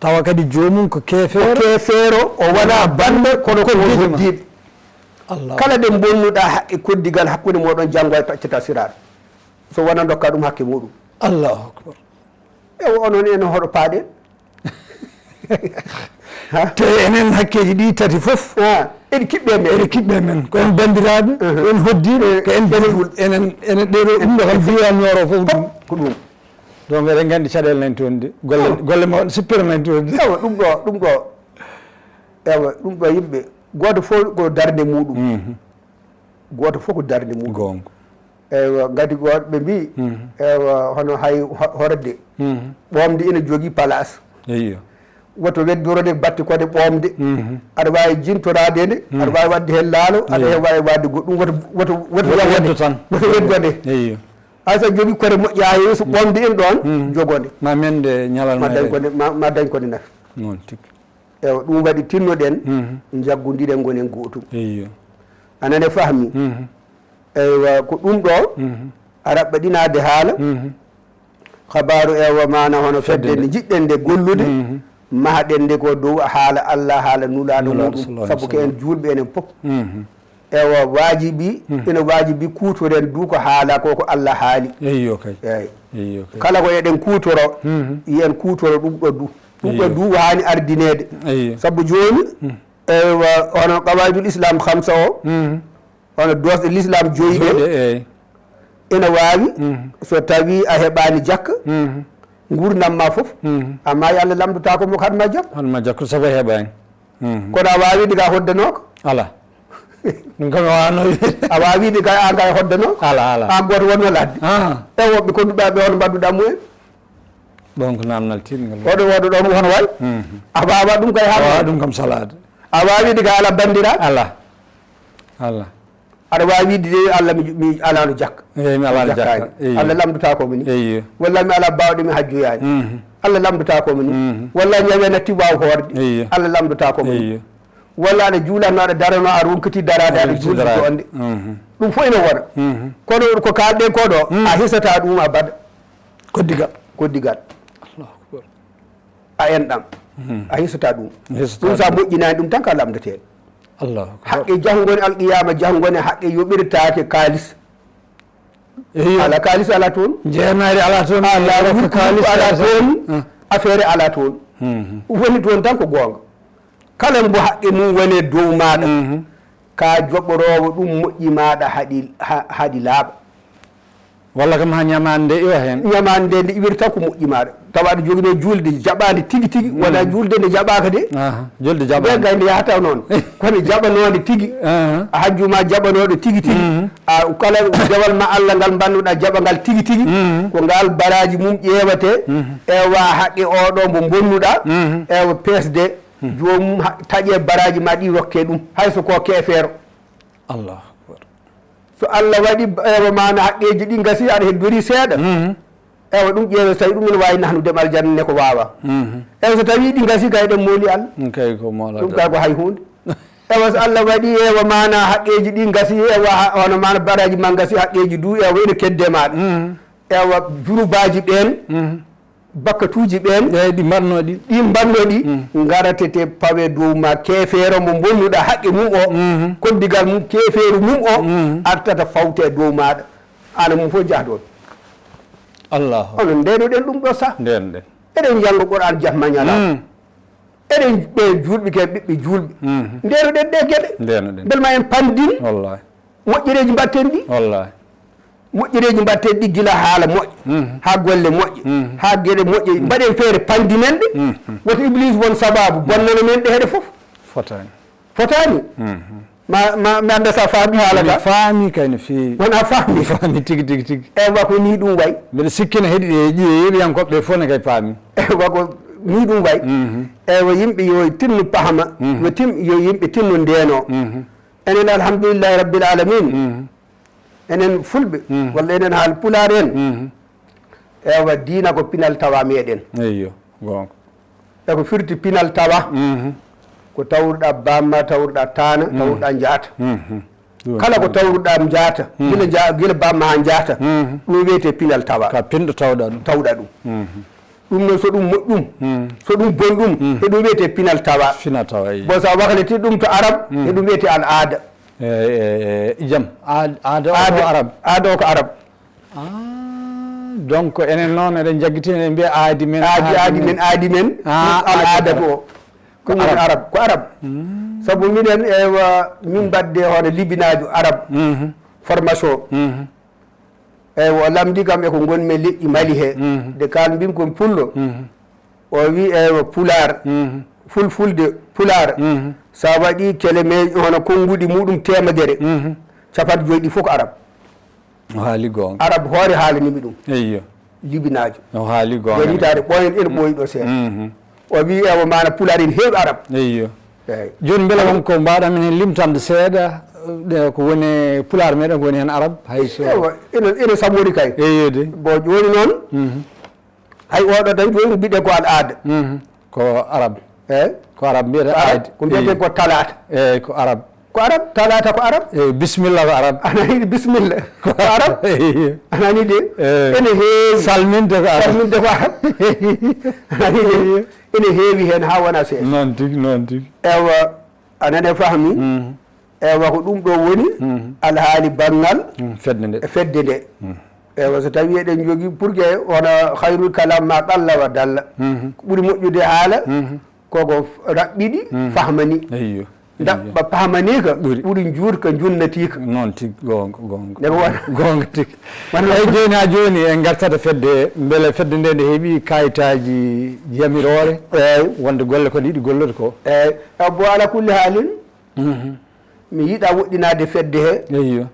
Tawa kadi joomum ko keefeero. Ko keefeero, o wonaa bannda, kono ko koddiijo ma. Hoddiiɓe. Allah. Kala ɗe bonnuɗa haqqe koddigal hakkunde mooɗon, janngo a taccata siraaɗo. So wona ndokka ɗum hakke muɗum. Allahu akbar. Ewa onon en hoɗo paaɗen? Ha? Te enen hakkeeji ɗi tati fof. Ha, eɗi kiɓɓe men. Eɗi kiɓɓe men. Ko en banndiraaɓe, mhm, ko en hoddiiɓe, eh, ko en, en juul-, enen, enen ɗeɗo, ɗum ɗo kam biya Nioro fof ɗum. Ko ɗum. Donc eɗen nganndi caɗeele nani toon de. Golle, oh, golle mawɗe sippere nani toon de. Ewa, ɗum ɗo, ɗum ɗo. Ewa, ɗum ɗo yimɓe. Gooto fof ko darnde muɗum. Mhm. Gooto fof ko darnde muɗum. Goonga. Eywa, ngati gooto ɓe mbii, mhm, eywa, hono hay ho-, horde. Mhm. Ɓoomde ina jogii place. Eyyo. Woto weddorode batte kode ɓoomde. Mhm. Aɗa waawi jintoraade nde, mhm, aɗa waawi waɗde heen laalo, aɗa, eyyo, heen waawi waɗde goɗɗum, woto, woto, woto, woto yawde, weddo tan. Woto weddode. Eyyo. Hay so a jogii kode moƴƴa, hay so, mhm, ɓoomde en ɗoon, mhm, jogonde. Ma mende ñalal ma dañ kode, ma, ma dañ kode nafi. Noon tigi. Eywa, ɗum waɗi tinnoɗen, mhm, njaggondiren ngonen gootum. Eyyo. A nane fahmi? Mhm. Eywa, ko ɗum ɗo, mhm, a raɓɓaɗinaade haala. Mhm. Kabaaru eywa maana hono fedde, fedde nde, nde njiɗɗen nde gollude. Mhm. Mahaɗen nde ko dow haala Allah, haala Nulaaɗo muɗum, sabu ko en juulɓe enen fof. Ewa, waajibi, ina waajibi kuutoren du ko haala ko, ko Allah haali. Eyyo kay. Eyyi. Eyyo kay. Kala ko eɗen kuutoro, yen kuutoro ɗum ɗo du. Ɗum ɗo du haani ardineede. Eyyo. Sabu jooni, ewa, hono qawaidul Islam khamsa o, hono doosɗe l'islam joyi ɗe, ena waawi, so tawi a heɓaani jakka, nguurndam ma fof, a maayi, Allah lamndotaako mo ko haɗ ma jakka. Haɗ ma jakka, sabu a heɓaani. Kono a waawi wiide ka hoddanooka? Alaa. Ɗum kam a waawno wiide. A waawi wiide ka an ka hoddanooka? Alaa, alaa. An gooto wonno ladde. E woɓɓe konnduɗaa ɓe, hono mbaɗduɗaa mumen? Ɗon ko naamnal tiiɗngal. Oɗo, oɗo ɗon hono wayi? A waawa ɗum kay haala. Waawa ɗum kam salaade. A waawi wiide ka alaa banndiraaɓe? Alaa. Alaa. Aɗa waawi wiide de, Allah, mi, mi alaano jakka. Eyi, mi alaano jakka. Jakkaani. Eyi. Allah lamndotaako mi ni. Eyi. Walla mi alaa baawɗe, mi hajjoyaani. Allah lamndotaako mi ni. Walla ñawi natti waaw hoorde. Eyi. Allah lamndotaako mi ni. Eyi. Walla aɗa juulatno, aɗa darano, a ronkiti daraade, aɗa juulde joɗnde. Ɗum fof ina wona. Kono ko kaalɗen ko ɗo, a hisata ɗum abada. Koddigal. Koddigal. Allahu akbar. A enɗam. A hisata ɗum. Hisata ɗum sa ɗum. Moƴƴinaani ɗum tan ka lamndeteeɗo. Allahu akbar. Haqqe jahngone alqiyama, jahngone haqqe yoɓirtaake kaalis. Eyo. Ala kaalis ala toon. Jeenaari ala toon. Ala wurtu kaalis ala toon. Affaire ala toon. Woni toon tan ko goonga. Kala mbo haqqe mum woni e dow maaɗa, ka joɓoroowo ɗum moƴƴi maaɗa haɗi, ha-, haɗi laaɓa. Walla kam ha ñamaande nde iwa heen. Ñamaande nde, nde iwirta ko moƴƴi maaɗa. Tawa aɗa jogino juulde jaɓaande tigi tigi, wona juulde nde jaɓaaka de. Aha, juulde jaɓaande. Nde gay nde yahata noon. Kono jaɓanoonde tigi. Aha. A hajju ma jaɓanooɗo tigi tigi. A kala dewal ma Allah ngal mbannuɗa jaɓa ngal tigi tigi. Ko ngal baraaji mum ƴeewate. Ewa haqqe oɗo mbo mbonnuɗa. Ewa pesde. Joomum ha-, taƴe baraaji ma ɗi rokke ɗum. Hay so ko keefeero. Allahu akbar. So Allah waɗi, ewa, maana haqqeeji ɗi ngasi, aɗa heddori seeɗa. Ewa, ɗum ƴeewe so tawi ɗum ene waawi nahnude ma aljanna ne ko waawa. Ewa, so tawi ɗi ngasi, kay ɗen mooli Allah. Ɗum kay ko moolata. Ɗum kay ko hay huunde. Ewa, so Allah waɗi, ewa, maana haqqeeji ɗi ngasi, ewa, ha-, hono maana baraaji ma ngasi, haqqeeji du, ewa, ene kedde maaɗa. Ewa, junubaaji ɓeen, bakkatuuji ɓeen. Eyi, ɗi mbaɗnoo ɗi. Ɗi mbaɗnoo ɗi, ngaratete pawe dow ma keefeero mo mbonnuɗa haqqe mum o, koddigal mum, keefeeru mum o, artata fawte dow maaɗa. Aan e mum fof njahdoon. Allahu. Onon ndenoɗen ɗum ɗo sah. Ndenoɗen. Eɗen njannga Qur'aan jamma ñalawma. Eɗen ɓe juulɓe ke ɓiɓɓe juulɓe. Ndenoɗen ɗe geɗe. Ndenoɗen. Mbel ma en pandin. Wallahi. Moƴƴereeji mbaɗten ɗi. Wallahi. Moƴƴereeji mbaɗten ɗi gila haala moƴƴa, haa golle moƴƴe, haa geɗe moƴƴe. Mbaɗen feere panndinen ɗe. Woto Iblis won sabaabu bonnana men ɗe heɗe fof. Fotaani. Fotaani. Ma, ma, mi annda so a faami haala ka. Mi faami kay no feewi. Wona faami. Mi faami tigi, tigi, tigi. Ewa ko ni ɗum wayi. Mbeɗa sikki no heɗi ɗe ƴiye yeeɓiyankooɓe ɓe fof ne kay paami. Ewa ko ni ɗum wayi. Ewa yimɓe yo tinno pahma. Yo tim-, yo yimɓe tinno ndeno. Enen alhamdulillahi rabbil alamin. Enen fulɓe, walla enen haal pulaar en. Ewa diina ko pinal tawa meɗen. Eyyo, goonga. E ko firti pinal tawa? Ko tawruɗa bamma, tawruɗa taana, tawruɗa njaata. Ɗum kala ko tawruɗa njaata, gila nja-, gila bamma haa njaata, ɗum wiyete pinal tawa. Ka pinɗo tawɗa ɗum. Tawɗa ɗum. Ɗum noon so ɗum moƴƴum, so ɗum bonɗum, e ɗum wiyete pinal tawa. Pinal tawa, eyyo. Bon, so a wakliti ɗum to arab, e ɗum wiyete al aada. E, e, e, jam. Aad-, aada o ko arab. Aada o ko arab. Ah, donc enen noon eɗen jaggitina, eɗen mbiya aadi men, aadi, aadi men, aadi men. Ah, ɗum woni aada ko. Ko ɗum woni arab. Arab, ko arab. Sabu minen, ewa, min mbadde hono libinaajo arab. Formation. Eywa, o lamndi kam e ko ngonmi e leƴƴi Mali he. De kaalmbin kon pullo. O wi, eywa, pulaar, fulfulde, pulaar. So a waɗi keleme hono konnguɗi muɗum teemedere, capanɗe joyi ɗi fof ko arab. O haali goonga. Arab hoore haalanimi ɗum. Eyyo. Libinaajo. O haali goonga. Nden hitaade ɓooyen ene ɓooyi ɗo seeɗa. O wi, eywa, maana pulaar ene heewi arab. Eyyo. Eyi. Jooni mbela won ko mbaawɗaa min heen limtande seeɗa, ɗe ko woni e pulaar meɗen ko woni heen arab, hay so. Eywa, ene, ene samori kay. Eyyo de. Bon, jooni noon, hay oɗo tan jooni mbiɗen ko al aada. Ko arab. Eyi. Ko arab mbiyata aada. Ko mbiyeten ko talaata. Eyi, ko arab. Ko arab, talaata ko arab. Eyi, bismillah ko arab. Ana yiɗi bismillah ko arab. Eyi. Ana yiɗi de. Eyi. Ene heewi. Salminde ko arab. Salminde ko arab. Ana yiɗi de. Ene heewi heen haa wona seeɗa. Noon tigi, noon tigi. Ewa, ana ne fahmi? Mhm. Ewa, ko ɗum ɗo woni Mhm. alhaali banngal Mhm. Fedde nde. e fedde nde. Mhm. Ewa, so tawi eɗen jogii pour que wona khayrul kalam ma qalla wa dalla. Mhm. Ko ɓuri moƴƴude haala, Mhm. koko raɓɓiɗi, Mhm. fahmani. Eyyo. Eyyo. Daɓɓa pahmaniika, Ɓuri. ɓuri njuutka, njunnatiika. Noon tigi, goonga, goonga. Nde ko wona. Goonga tigi. Wona Eyi, jooni haa jooni en ngartat e fedde, mbele fedde nde nde heɓi kayitaaji yamiroore? Eyi. Wonde golle ko ne yiɗi gollude ko? Eyi. Abbo, ala kulli haalin, Mhm. mi yiɗa woɗɗinaade fedde he. Eyyo.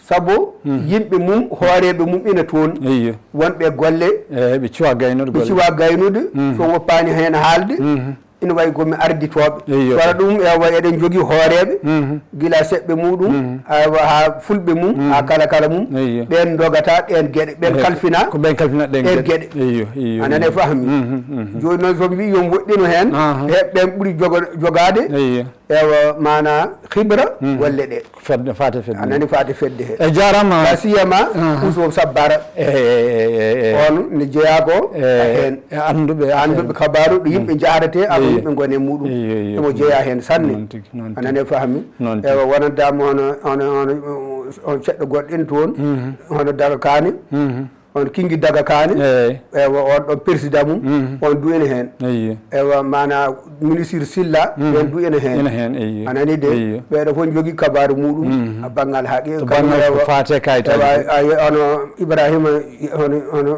Sabu Mhm. yimɓe mum, hooreeɓe mum ina toon. Eyyo. Wonɓe golle. Eyi, ɓe cuwa gaynude Ɓe golle. cuwa gaynude, Mhm. so woppaani heen haalde, Mhm. ina wayi ko mi arditooɓe. Eyyo. Wara ɗum, ewa, eɗen njogii hooreeɓe, Mhm. gila seɓɓe muɗum, Mhm. awa, haa fulɓe mum, Mhm. haa kala kala mum. Eyyo. Ɓeen ndogata ɗeen geɗe, ɓeen Eyi, kalfina ko ɓeen kalfina ɗeen ɗeen geɗe. geɗe. Eyyo, eyyo, A nani eyyo. fahmi? Mhm, mhm. Jooni noon, so mi wii yo mi woɗɗino heen, Aha. heɓ ɓeen ɓuri jogo-, jogaade. Eyyo. Ewa, maana khibra Mhm. golle ɗe. Fedde, faate fedde. A nani faate fedde he. E jaaraama. La siyama Aha. Uso Sabbara. Eyi, eyi, eyi, eyi, eyi. On ne jeyaa ko Eyi, heen. e annduɓe Annduɓe affaire. kabaaru ɗo yimɓe Mm. njaharate, abo Eyi. yimɓe ngone muɗum. Eyi, eyi, eyi. Emo jeyaa heen sanne. Noon tigi, noon A tigi. nani fahmi? Noon tigi. Ewa, wonandaama hono, hono, hono, on ceɗɗo goɗɗo en toon, Mhm. hono Daga Kaane. Mhm. On Kingi Daga Kaane, Eyi. ewa, on ɗon président mum, Mhm. on du ene heen. Eyyo. Ewa, maana ministre Silla, Mhm. ɓeen du ene heen. Ene heen, eyyo. A nani de, Eyyo. ɓeeɗo fof njogii kabaaru muɗum, Mhm. a banngal haqiqa, To banngal ko ewa, faate kayitaaji ewa, fof. a, a, ono Ibrahima, ono, ono,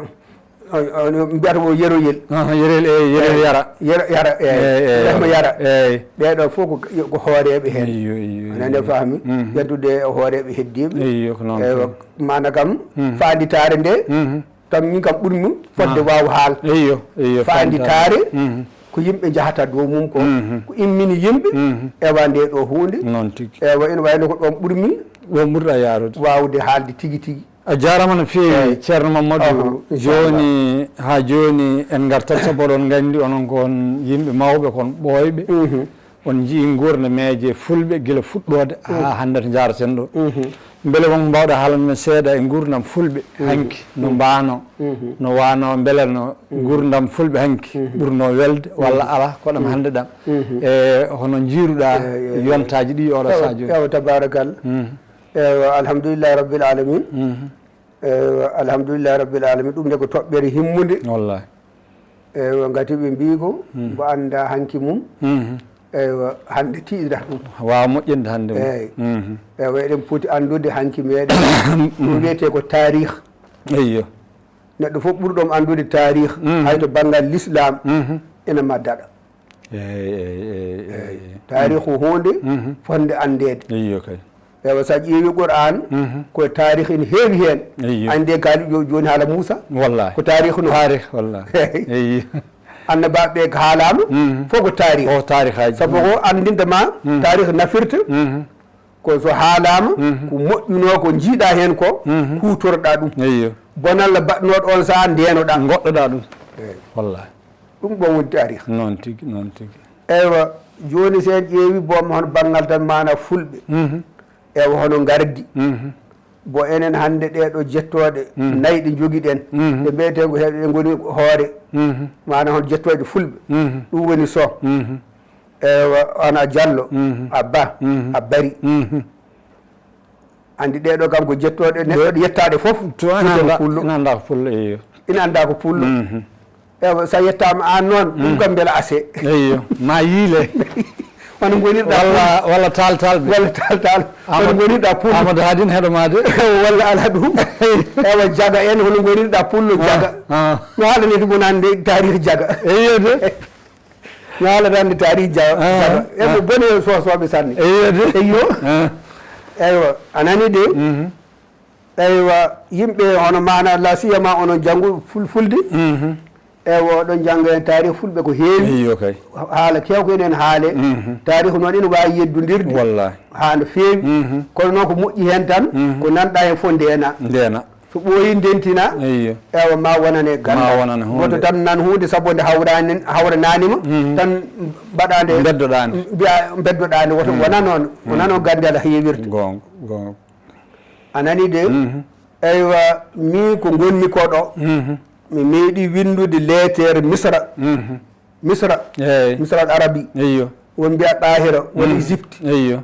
on, on mbiyata ko Yeroyel. Aha, Yeroyel, eyi, Yeroyel Eyi. Yara. Yara, Yara, eyi. Eyi, eyi. Ibrahima Yara. Eyi. Ɓeeɗo fof ko, ko hooreeɓe heen. Eyyo, eyyo, A nani eyyo. fahmi? Mhm. Ƴettude hooreeɓe heddiiɓe. Eyyo, ko noon Ewa, ko. Maana kam, Mhm. faanditaare nde, Mhm. tan min kam ɓurmi fodde Ah. waaw haal. Eyyo, eyyo, Faanditaare, faanditaare. Mhm. ko yimɓe njahata dow mum ko. Mhm. Ko immini yimɓe, Mhm. ewa nde ɗo huunde. Noon tigi. Ewa, ina wayno ko ɗoon ɓurmi Ɗoon ɓurɗa yaarude. waawde haalde tigi tigi. A jaaraama no feewi, Eyi. Ceerno Mamadou. Aha, inchallah. Jooni, haa jooni en ngartat, sabu oɗon nganndi onon ko on yimɓe mawɓe, ko on ɓooyɓe. Mhm. On njiyii nguurnameeje fulɓe gila fuɗɗoode haa hannde to njaaraten ɗo. Mhm. Mbele won ko mbaawɗa haalande men seeɗa e nguurndam fulɓe Mhm. hanki, no Mhm. mbaano, Mhm. no waano, mbele no Mhm. nguurndam fulɓe hanki Mhm. ɓurno welde walla Mhm. alaa, ko ɗam Mhm. hannde ɗam? Mhm. E hono njiiruɗaa Eyi, eyi, eyi. yontaaji ɗi oɗo Ewa, sahaa jooni? ewa, tabarakallah. Mhm. Ewa, alhamdulillahi rabbil alamin. Mhm. Ewa, alhamdulillahi rabbil alamin. Ɗum ne ko toɓɓere himmunde. Wallahi. Ewa, ngati ɓe mbii ko, Mhm. mbo annda hanki mum. Mhm. Ewa, hannde tiiɗata ɗum. Waawa moƴƴinde hannde mum. Eyi. Mhm. Ewa, eɗen poti anndude hanki meɗen. Ɗum wiyetee ko taarih. Eyyo. Neɗɗo fof ɓurɗo mo anndude taarih, Mhm. hay to banngal l'islam, Mhm. ene ma daɗa. Eyi, eyi, eyi, eyi, Eyi. eyi. Taarih ko huunde Mhm. fotnde anndeede. Eyyo kay. Ewa, so a ƴeewi Qur'an, Mhm. ko taarih ene heewi heen. Eyyo. Annde kaali jo-, jooni haala Muusa. Wallahi. Ko taarih no. Taarih, wallahi. Eyyo. Annabaaɓe ɓe ko haalaama, Mhm. fof ko taarih. Ko taarihaaji. Sabu ko anndinta ma Mhm. taarih nafirta, Mhm. ko so haalaama, Mhm. ko moƴƴunoo ko njiiɗa heen ko, Mhm. kuutorɗa ɗum. Eyyo. Bonalla baɗnooɗo on sahaa ndeenoɗa. Ngoɗɗoɗa ɗum. Eyi. Wallahi. Ɗum ɗon woni taarih. Noon tigi, noon tigi. Eywa, jooni so en ƴeewi boom hono banngal tan maana fulɓe. Mhm. Ewa hono ngardi. Mhm. Bo enen hannde ɗee ɗo jettooɗe Mhm. nayi ɗe njogiɗen. Mhm. Ɗe mbiyetee ko heɗe ngoni hoore. Mhm. Maana hono jettooɗe fulɓe. Mhm. Ɗum woni so. Mhm. Ewa, hono a Jallo, Mhm. a Ba, Mhm. a Bari. Mhm. Anndi ɗee ɗo kam ko jettooɗe neɗɗo Ɗe- yettaade fof. To ina Fuuta ko annda, pullo. ina annda ko pullo, eyyo. Ina annda ko pullo. Mhm. Ewa, so a yettaama aan noon, ɗum Mhm. kam mbela ase. Eyyo, ma yiile. Wano ngonirɗa Walla, pullo. walla taal taal ɓe. Walla taal taal. Wano Amadou, ngonirɗa pullo. Amadou Hadine heɗo ma de. Walla ala ɗum. Ewa, jaga en, hono ngonirɗa pullo Ah, jaga. ah. No haalani to bonande taarih jaga. Eyyo de. Mi haalata hannde taarih ja-, Ah, jaga. Eɓe ah. boni e soosooɓe sanne. Eyyo de. Eyyo. Ah. Eywa, a nani de? Mhm. Eywa, yimɓe hono maana la siyama onon janngu ful-, fulde. Mhm. Eywa, oɗon jannga heen taarih fulɓe ko heewi. Eyyo kay. Haala keewko enen haale. Mhm. Taarih noon ina waawi yeddondirde. Wallahi. Haa no feewi. Mhm. Kono noon ko moƴƴi heen tan, Mhm. ko nanɗa heen fof ndeena. Ndeena. So ɓooyi ndentina, eyyo, ewa, ma wonane ganda. Ma wonane huunde. Goto tan nan huunde, sabu nde hawrani, hawrananima, mhm, tan mbaɗa nde, beddoɗa nde, mbiya beddoɗa nde, woto, mhm, wona noon, wona, mhm, noon gandal heewirta. Goonga, goonga. A nani de? Mhm. Eywa, min ko ngonmi ko ɗo, mhm, mi meeɗi windude leetere Misra. Mhm. Misra. Eyyi. Misra al Arabi. Eyyo. Won mbiya Qahira, won, mhm, Égypte. Eyyo.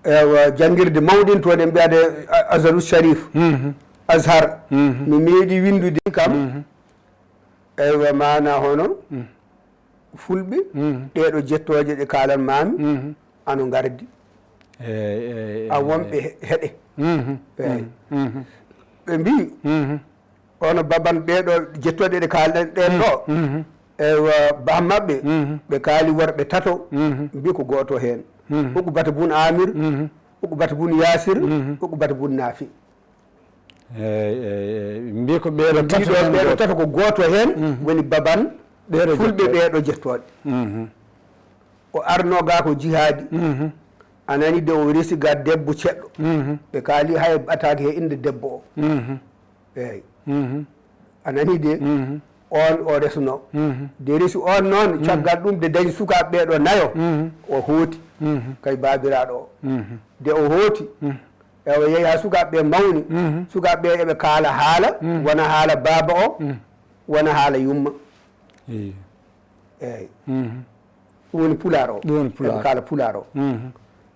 Ewa, janngirde mawɗin toon, en mbiyade A-, Azharu Sharif. Mhm. Azhar. Mhm. Mi meeɗi winndude kam. Mhm. Eywa, maana hono, mhm, fulɓe, mhm, ɗeeɗo jettooje ɗe kaalan maami, mhm, ano ngardi. Eyyi, eyyi, a, eyyi, wonɓe, eyyi, he-, heɗe. Mhm. Eyyi. Mhm. Ɓe mbii, mhm, ono baban ɓeeɗo jettooɗe ɗe kaalɗen ɗen, mhm, ɗo. Mhm. Eywa, bah maɓɓe, mhm, ɓe kaali worɓe tato, mhm, mbi ko gooto heen. Mhm. Uqbata bun Amir, mhm, Uqbata bun Yasir, mhm, Uqbata bun Nafi. Eyyi, eyyi, eyyi. Mbi ko ɓeeɗo tato, ɓeeɗo tato ko gooto heen, mhm, woni baban ɓeeɗo fulɓe jettooɗe. Ɓeeɗo jettooɗe. Mhm. O arno ga ko jihaadi. Mhm. A nani de, o resi ga debbo ceɗɗo. Mhm. Ɓe kaali hay ɓataake he innde debbo o. Mhm. Eyyi. Mhm. A nani de? Mhm. On o resno. Mhm. De resi on noon, mhm, caggal ɗum de dañi sukaaɓe ɓee ɗo nayo. Mhm. O hooti. Mhm. Kay baabiraaɗo o. Mhm. De o hooti. Mhm. Ewa, yehi haa sukaaɓe ɓe mawni. Mhm. Sukaaɓe ɓe eɓe kaala haala, mhm, wona haala baaba o, mhm, wona haala yumma. Iyo. Eyyi. Mhm. Ɗum woni pulaar o. Ɗum woni pulaar. Eɓe kaala pulaar o. Mhm.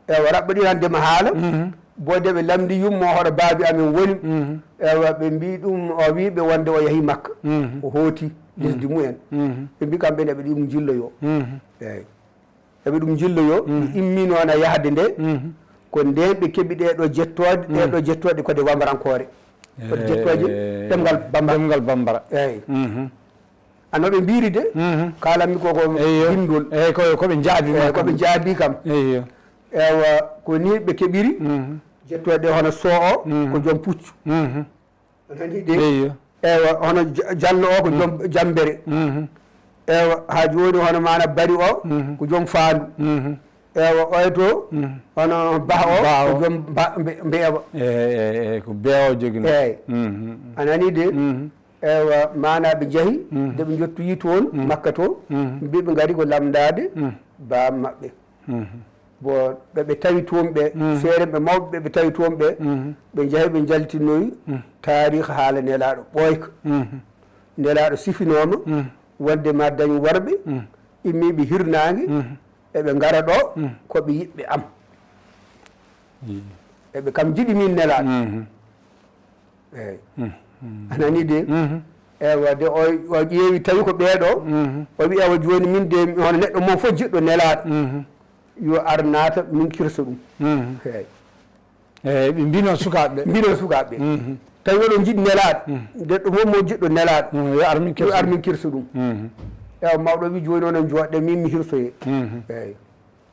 Ewa, raɓɓoɗi hannde ma haala. Mhm. Bo de ɓe lamndi yumma o, hoto baabi amen woni. Mhm. Ewa, ɓe mbii ɗum, o wii ɓe wonde o yahi Makka. Mhm. O hooti, mhm, lesdi mumen. Mhm. Ɓe mbii kamɓe ne eɓe ɗum njilloyo. Mhm. Eyyi. Eɓe ɗum njilloyo, mhm, ɓe imminoona yahde nde. Mhm. Ko ndeen ɓe keɓi ɗee ɗo jettooɗe, ɗee, mhm, ɗo jettooɗe ko ɗe wamrankoore. Ko ɗe jettooje, eh, ɗemngal Bambara. Ɗemngal Bambara. Eyyi. Mhm. Ano ɓe mbiiri de, mhm, kaalanmi ko, ko, eyyo, bindol. Eyyi, ko, ko ɓe njaabi, eyyi, ma ko kam. Ɓe njaabi kam. Eyyo. Ewa, ko ni ɓe keɓiri, mhm, jettooɗe hono Soo o, mhm, ko joom puccu. Mhm. A nani de? Eyyo. Ewa, hono Ja-, Jallo o ko, mhm, joom jambere. Mhm. Ewa, haa jooni hono maana Bari o, mhm, ko joom faandu. Mhm. Ewa, oya to, mhm, hono Bah o, Bah o, ko joom ba-, mbe-, mbeewa. Eyyi, eyyi, eyyi, ko beewa o joginoo. Eyyi. Mhm. A nani de? Mhm. Ewa, maana ɓe njahi, mhm, de ɓe njottoyi toon, mhm, Makka to, mhm, mbi ɓe ngari ko lamndaade, mhm, baaba maɓɓe. Mhm. Bon, ɓe, ɓe tawi toon ɓe, mhm, seerenɓe mawɓe ɓe, ɓe tawi toon ɓe, mhm, ɓe njahi ɓe njaltinoyi, mhm, taariika haala Nelaaɗo ɓooyka. Mhm. Nelaaɗo sifinooma, mhm, wonde ma dañ worɓe, mhm, immiiɓe hirnaange, mhm, eɓe ngara ɗo, mhm, ko ɓe yiɓɓe am. Iyo. Eɓe kam njiɗi min Nelaaɗo. Mhm. Eyyi. Mhm. A nani de? Mhm. Ewa, de o, o ƴeewi tawi ko ɓeeɗo. Mhm. O wi, ewa, jooni min de, mi hono neɗɗo mon fof jiɗɗo Nelaaɗo. Mhm. Yo ar naata, min kirsa ɗum. Mhm. Eyyi. Eyyi, ɓe mbino sukaaɓe ɓe. Mbino sukaaɓe ɓe. Mhm. Tawi oɗon njiɗi Nelaaɗo. Mhm. Neɗɗo mon mo jiɗɗo Nelaaɗo. Mhm, yo ar min kirsa ɗum. Yo ar min kirsa ɗum. Mhm. Ewa, mawɗo wi, jooni onon njooɗe, min mi hirsoye. Mhm. Eyyi.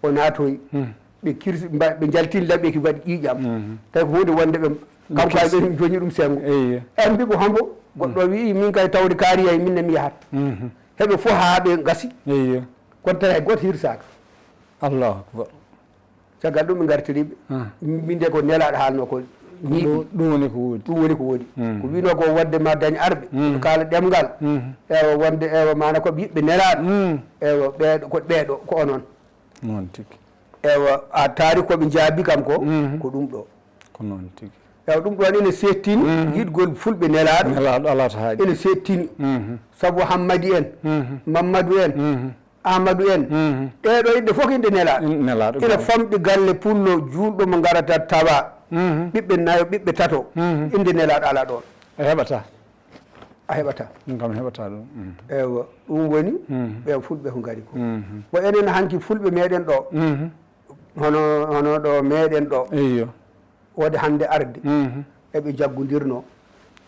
O naatoyi. Mhm. Ɓe kirsi, mba-, ɓe njaltini laɓi ki mbaɗi ƴiiƴam. Mhm. Tawi ko huunde wonde ɓe, ɓe kanko kirsi. Ɓe joñi ɗum senngo. Eyyo. En mbi ko hombo? Goɗɗo, mhm, wi, min kay tawde kaari yay, min ne mi yahat. Mhm. Heɓe fof haa ɓe ngasi. Eyyo. Kono tawi hay gooto hirsaaka. Allahu akbar. Caggal ɗum ɓe ngartiri ɓe. Ah. Min de ko Nelaaɗo haalno ko ñiiɓi. Ɗum, ɗum woni ko woodi. Ɗum woni ko woodi. Mm. Ko wino ko wonde ma dañ arɓe. Mm. Kaala ɗemngal. Mm. Ewa wonde ewa maana ko ɓe yiɓɓe Nelaaɗo. Mm. Ewa ɓeeɗo, ko ɓeeɗo, ko onon. Noon tigi. Ewa a taari ko ɓe njaabi kam ko, mm, ko ɗum ɗo. Ko noon tigi. Ewa ɗum ɗon ene seettini, mm, yiɗgol fulɓe Nelaaɗo. Nelaaɗo alaa to haaɗi. Ene seettini. Mm. Sabu Hammadi en, mm, Mammadu en, mm. Aamadu en. Mhm. Ɗee ɗoo yimɓe fof ko yimɓe nelaaɗo. Nelaaɗo, ina famɗi galle pullo juulɗo mo ngarata tawa, mhm, ɓiɓɓe nayo, ɓiɓɓe tato. Mhm. Innde nelaaɗo alaa ɗoon. A heɓataa. A heɓataa. Ɗum kam heɓataa ɗum. Mhm. Ewa, ɗum woni, mhm, ɓeen fulɓe ko ngari ko. Mhm. Ko enen hanki fulɓe meeɗen ɗoo. Mhm. Hono, hono ɗo meeɗen ɗoo. Iyo. Wode hannde arde, mhm, eɓe njaggondirnoo.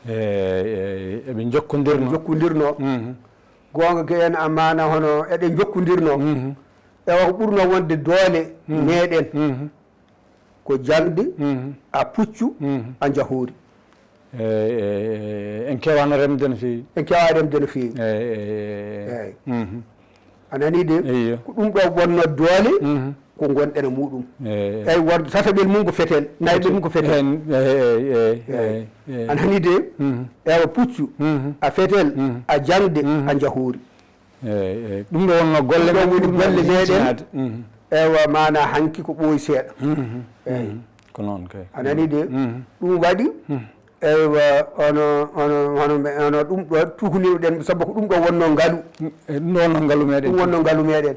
Eey, eey, eɓe njokkondirnoo. Eɓe njokkondirnoo. Mhm. Goonga ke en amaana hono eɗen njokkondirnoo. Mhm. Ewa ko ɓurnoo wonde doole, mhm, meeɗen, mhm, ko jaŋde, mhm, a puccu, mhm, a njahoori. Eey, eey, eey, en kewaano remde no feewi. En kewaani remde no feewi. Eey, eey, eey. Eey. Mhm. A nanii de? Iyo. Ko ɗum ɗoo wonnoo doole, mhm, ko ngonɗen e muɗum. Eyyi, worɓe tataɓel mum ko fetel, nayaɓel mum ko fetel. Eyyi, eyyi, eyyi, eyyi. An hani de, ewa puccu, a fetel, a jaŋde, a jahoori. Eyyi, eyyi. Ɗum ɗo wonno golle men, woni golle meɗen. Ewa, mana hanki ko ɓooyi seeɗa. Eyyi. Ko noon kay. A nani de? Ɗum waɗi, eywa, ono, ono, ono, ono ɗum ɗo tukunirɗen, sabu ko ɗum ɗo wonno ngalu. E ɗum ɗo wonno ngalu meɗen. Ɗum wonno ngalu meɗen.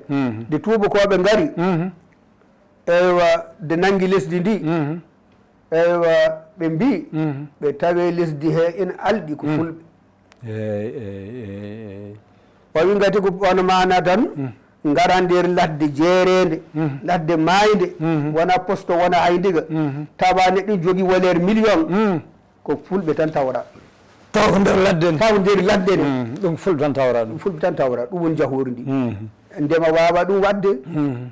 Nde tuubakooɓe ngari, eywa, de nangi lesdi ndi, eywa, ɓe mbi, ɓe tawe lesdi he ina alɗi ko fulɓe. Eyyi, eyyi, eyyi, eyyi. O wi ngati ko ono mana tan, ngara nder ladde jeerende, ladde maayde, wona posto, wona hay ndiga. Tawa neɗɗo jogi valeur million, ko fulɓe tan tawra. Taw ko nder ladde nde. Taw nder ladde nde. Ɗum fulɓe tan tawra ɗum. Ɗum fulɓe tan tawra. Ɗum woni jahoori ndi. Ndema wawa ɗum waɗde.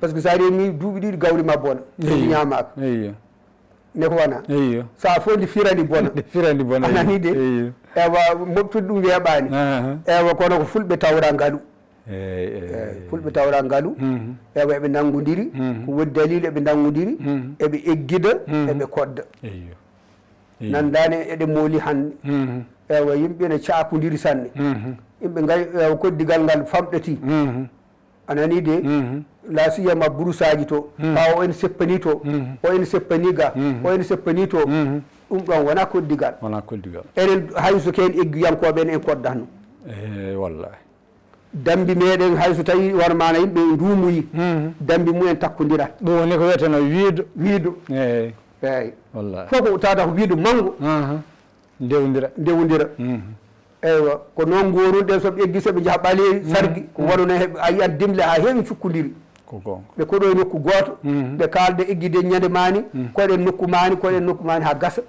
Parce que sa remi duuɓi ɗiɗi gawri ma bona. Duuɓi ñamaka. Eyyo. Ne ko wona? Eyyo. Sa fof ndi firani bona. Ndi firani bona, a nani de? Eyyo. Ewa, moɓtude ɗum weeɓani. Aha. Ewa, kono ko fulɓe tawra ngalu. Eyyi, eyyi, eyyi. Fulɓe tawra ngalu. Ewa, eɓe nanngodiri. Ko woni daliil eɓe nanngodiri? Eɓe eggida, eɓe kodda. Eyyo. Eyyo. Nandani eɗe mooli hannde. Ewa, yimɓe ne caakodiri sanne. Yimɓe ngay, ewa, koddigal ngal famɗati. A nani de? La siyama burusaji to, ɓawo en seppani to, o en seppani ga, o en seppani to. Ɗum ɗon wona koddigal. Wona koddigal. Enen hay so ken eggiyankoɓe en, en koddatno. Eh, wallahi. Dambi meɗen hay so tawi war mana yimɓe nduumuyi, dambi mumen takkodira. Ɗum woni ko wiyeteno wiido. Wiido. Eyyi. Wallahi. Fof ko tawata ko wiido mango. Ndewdira. Ndewdira. Eywa, ko noon ngorunɗen, soɓe eggi, soɓe njaha ɓaleeri, sardi, ko wano no heɓe, a yiyat dimle haa heewi cukkodiri. Ko goonga. Ɓe koɗo e nokku gooto, ɓe kaalda eggude ñande maani, koɗen nokku maani, koɗen nokku maani haa gasa.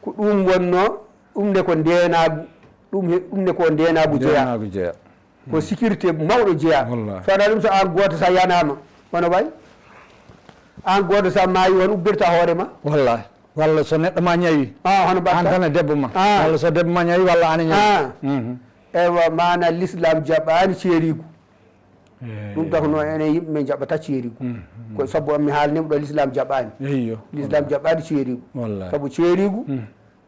Ko ɗum wonno, ɗum ne ko ndeenaagu, ɗum he, ɗum ne ko ndeenaagu jeyaa. Ndeenaagu jeyaa. Ko sécurité mawɗo jeyaa. Wallahi. So wonaa ɗum, so aan gooto so a yanaama, wano way? Aan gooto so a maayi, won ubbirta hoore ma? Wallahi. Walla so neɗɗo ma ñawi, ah, hono mbaɗta? An tan e debbo ma. Ah. Walla so debbo ma ñawi, walla an e ñawi. Ah. Mhm. Eywa, mana l'islam jaɓaani ceerigu. Eh. Ɗum tax no enen yimɓe men jaɓata ceerigu. Mhm. Ko sabu mi haalnima ɗo, l'islam jaɓaani. Eyyo. L'islam jaɓaani ceerigu. Wallahi. Sabu ceerigu, mhm,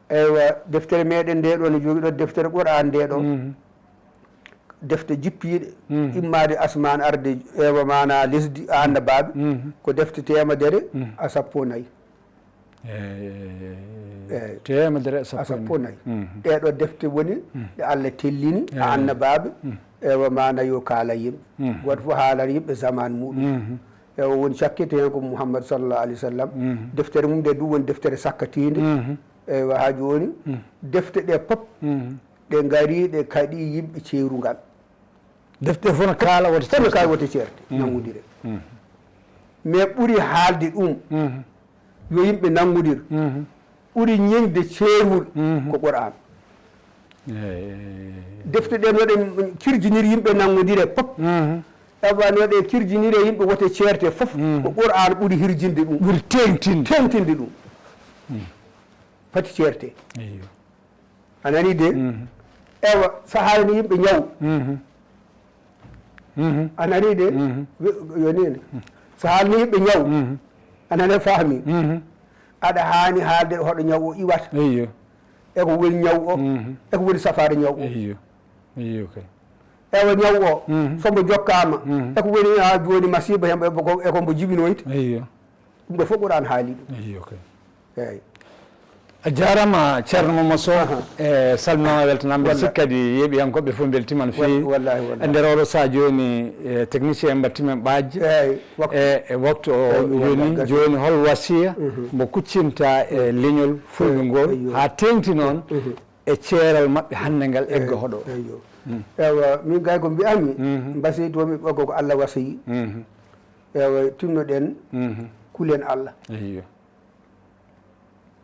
eywa, deftere meɗen nde ɗo, no jogi ɗo deftere Qur'an nde ɗo. Mhm. Defte jippiiɗe, mhm, immaade asmaan arde, eywa, mana lesdi, a annabaaɓe, mhm, ko defte teemedere, mhm, a sappo nayi. Eyyi, eyyi, eyyi, eyyi. Eyyi. Teemedere e sappo e nayi. A sappo nayi. Mhm. Ɗee ɗoo defte woni, mhm, ɗe Allah tellini, eyyi, annabaaɓe, mhm, eywa, mana yo kaala yimɓe. Mhm. Gooto fof haalana yimɓe zaman muɗum. Mhm. Eywa, woni cakkete heen ko Muhammad sallallahu alaihi wasallam. Mhm. Deftere mum nde ɗum woni deftere sakkatiinde. Mhm. Eywa, haa jooni, mhm, defte ɗe pop, mhm, ɗe ngari, ɗe kaɗi yimɓe ceerungal. Defte fof no kaala woto ceerte. Fof no kaala woto ceerte, mm, nanngondire. Mm. Mais ɓuri haalde ɗum, mhm, yo yimɓe nanngondir, mhm, ɓuri ñeñde ceerwul, mhm, ko Qur'an. Eey. Defte ɗe no ɗe kirjiniri yimɓe nanngondire fof. Mhm. Ewa no ɗe kirjiniri yimɓe woto ceerte fof, mhm, ko Qur'an ɓuri hirjinde ɗum. Ɓuri teeŋtinde. Teeŋtinde ɗum. Mm. Fati ceerte. Eyyo. A nani de? Mhm. Ewa, so haalni yimɓe ñaw. Mhm. Mhm. A nani de? Mhm. Yo ni ne. So haalni yimɓe ñaw. Mhm. A nani faami. Mhm. Aɗa haani haalde hoɗo ñaw o iwata. Eyyo. E ko woni ñaw o. Mhm. E ko woni safaare ñaw o. Eyyo. Eyyo kay. Ewa ñaw o. Mhm. So mbo jokkaama. Mhm. E ko woni ha jooni masiiba hemɓe e ko, e ko mbo jibinoyta. Eyyo. Ɗum ɗo fof Qur'an haali ɗum. Eyyo kay. Eyyi. A jaaraama, Ceerno Momar Sow. Aha. E salminaama, weltanaama. Mbiɗa sikki kadi yeeɓiyankooɓe fof mbeltiima no feewi. Wallahi, wallahi. E nder oɗo saha jooni, e technicien en mbaɗtiima en ɓaajje. Eyyi, waktu. E, e waktu o. Eyyi, jooni, wallahi, jooni hol wasiya, mhm, mbo kuccinta e, mhm, leñol fulɓe, eyyi, ngol, eyyi, haa teeŋti noon, mhm, e ceeral maɓɓe hannde ngal, eyyi, egga hoɗo? Eyyo. Mm. Ewa, min gay ko mbiyatmi, mhm, mbasiytu mi ɓokko ko Allah wasiyi. Mhm. Ewa, tinnoɗen, mhm, kulen Allah. Eyyo.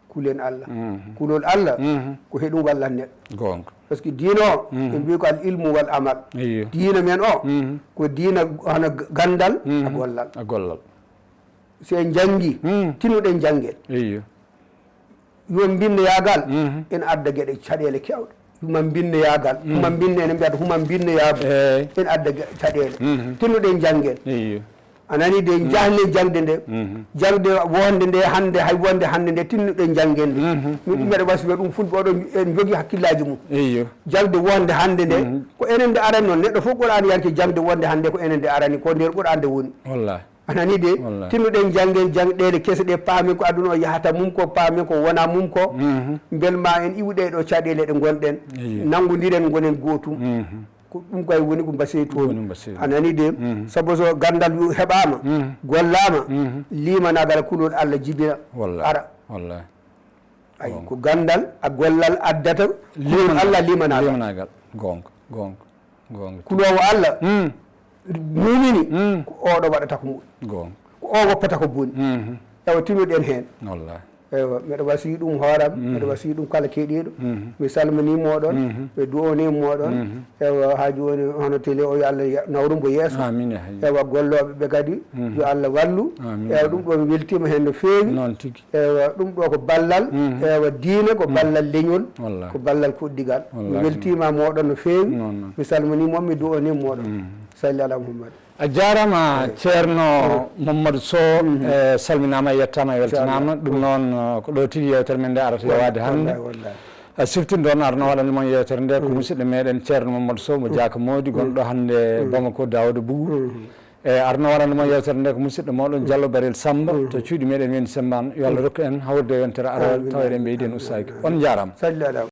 Kulen Allah. Mhm. Kulol Allah, mhm, ko he ɗum wallat neɗɗo. Goonga. Par ce que diina o, mhm, ɓe mbiyi ko al ilmu wal amal. Eyyo. Diina men o, mhm, ko diina hono g-, ganndal, mhm, a gollal. A gollal. Si en njanngi, mhm, tinnoɗen njanngen. Eyyo. Yo mbinneyaagal, mhm, ene adda geɗe caɗeele keewɗe. Huma mbinneyaagal, mhm, huma mbinne, ene mbiyata huma mbinneyaagu. Eey. Ene adda ge-, caɗeele. Mhm. Tinnoɗen njanngen. Eyyo. A nani de, jahle jangde nde. Jangde wonde nde hannde, hay wonde hannde nde tinnuɗen janngende. Min ɗum mbeɗa wasiya ɗum fulɓe oɗon en njogi hakkillaaji mum. Eyyo. Jangde wonde hannde nde, ko enen nde arani noon. Neɗɗo fof Qur'aaniyanke, jangde wonde hannde ko enen nde arani, ko nder Qur'aan nde woni. Wallahi. A nani de, wallahi. Tinnuɗen janngen jangɗeele kese ɗe, paamen ko aduna o yahata mum, ko paamen ko wona mum ko. Mbel ma en iwu ɗee ɗo caɗeele ɗe ngonɗen, eyyo, nanngondiren, ngonen gootum. Ko ɗum kay woni ko mbasiyee toon. Woni mbasiyee. A nani de? Sabu so ganndal yu-, heɓaama, gollaama, limanaagal, kulol Allah jibina, wallahi, ara. Wallahi. Ay, ko ganndal, a gollal addata kulol Allah, limanaagal. Limanaagal. Goonga, goonga, goonga. Kuloowo Allah, muumini, ko oɗo waɗata ko moƴƴi. Goonga. Ko o woppata ko boni. Ewa, tinnoɗen heen. Wallahi. Ewa, mbeɗa wasii ɗum hooram, mbeɗa wasii ɗum kala keɗiiɗo. Mi salminii mooɗon, mi du'onii mooɗon. Ewa, haa jooni hono télé o, yo Allah ya-, nawru mbo yeeso. Amin, ya hayyu. Ewa, gollooɓe ɓe kadi, yo Allah wallu. Amin. Ewa, ɗum ɗo mi weltiima heen no feewi. Noon tigi. Ewa, ɗum ɗo ko ballal, ewa, diine, ko ballal leñol, wallahi, ko ballal kuɗdigal. Mi, wallahi, weltiima mooɗon no feewi. Noon, noon. Mi salminii mon, mi du'onii mooɗon. Salli ala Muhammad. A jaaraama, Ceerno Mamadou Sow, eh, salminaama, yettaama, weltanaama. Inchallah. Ɗum noon, eh, ko ɗo tigi yeewtere men nde arata yowaade hannde. Wallahi, wallahi. Eh, siftinɗo on arno waɗande mon yeewtere nde ko musidɗo meɗen Ceerno Mamadou Sow mo Jaaka Moodi, gonɗo hannde Bamako, Daouda Bougou. E arno waɗande mon yeewtere nde ko musidɗo moɗon Diallo Barel Samba to cuuɗi meɗen Weendu Sembaan. Yo Allah rokku en hawrude e yontere aroore, tawa eɗen ɓeydi en ustaaki. On njaaraama. Salli ala.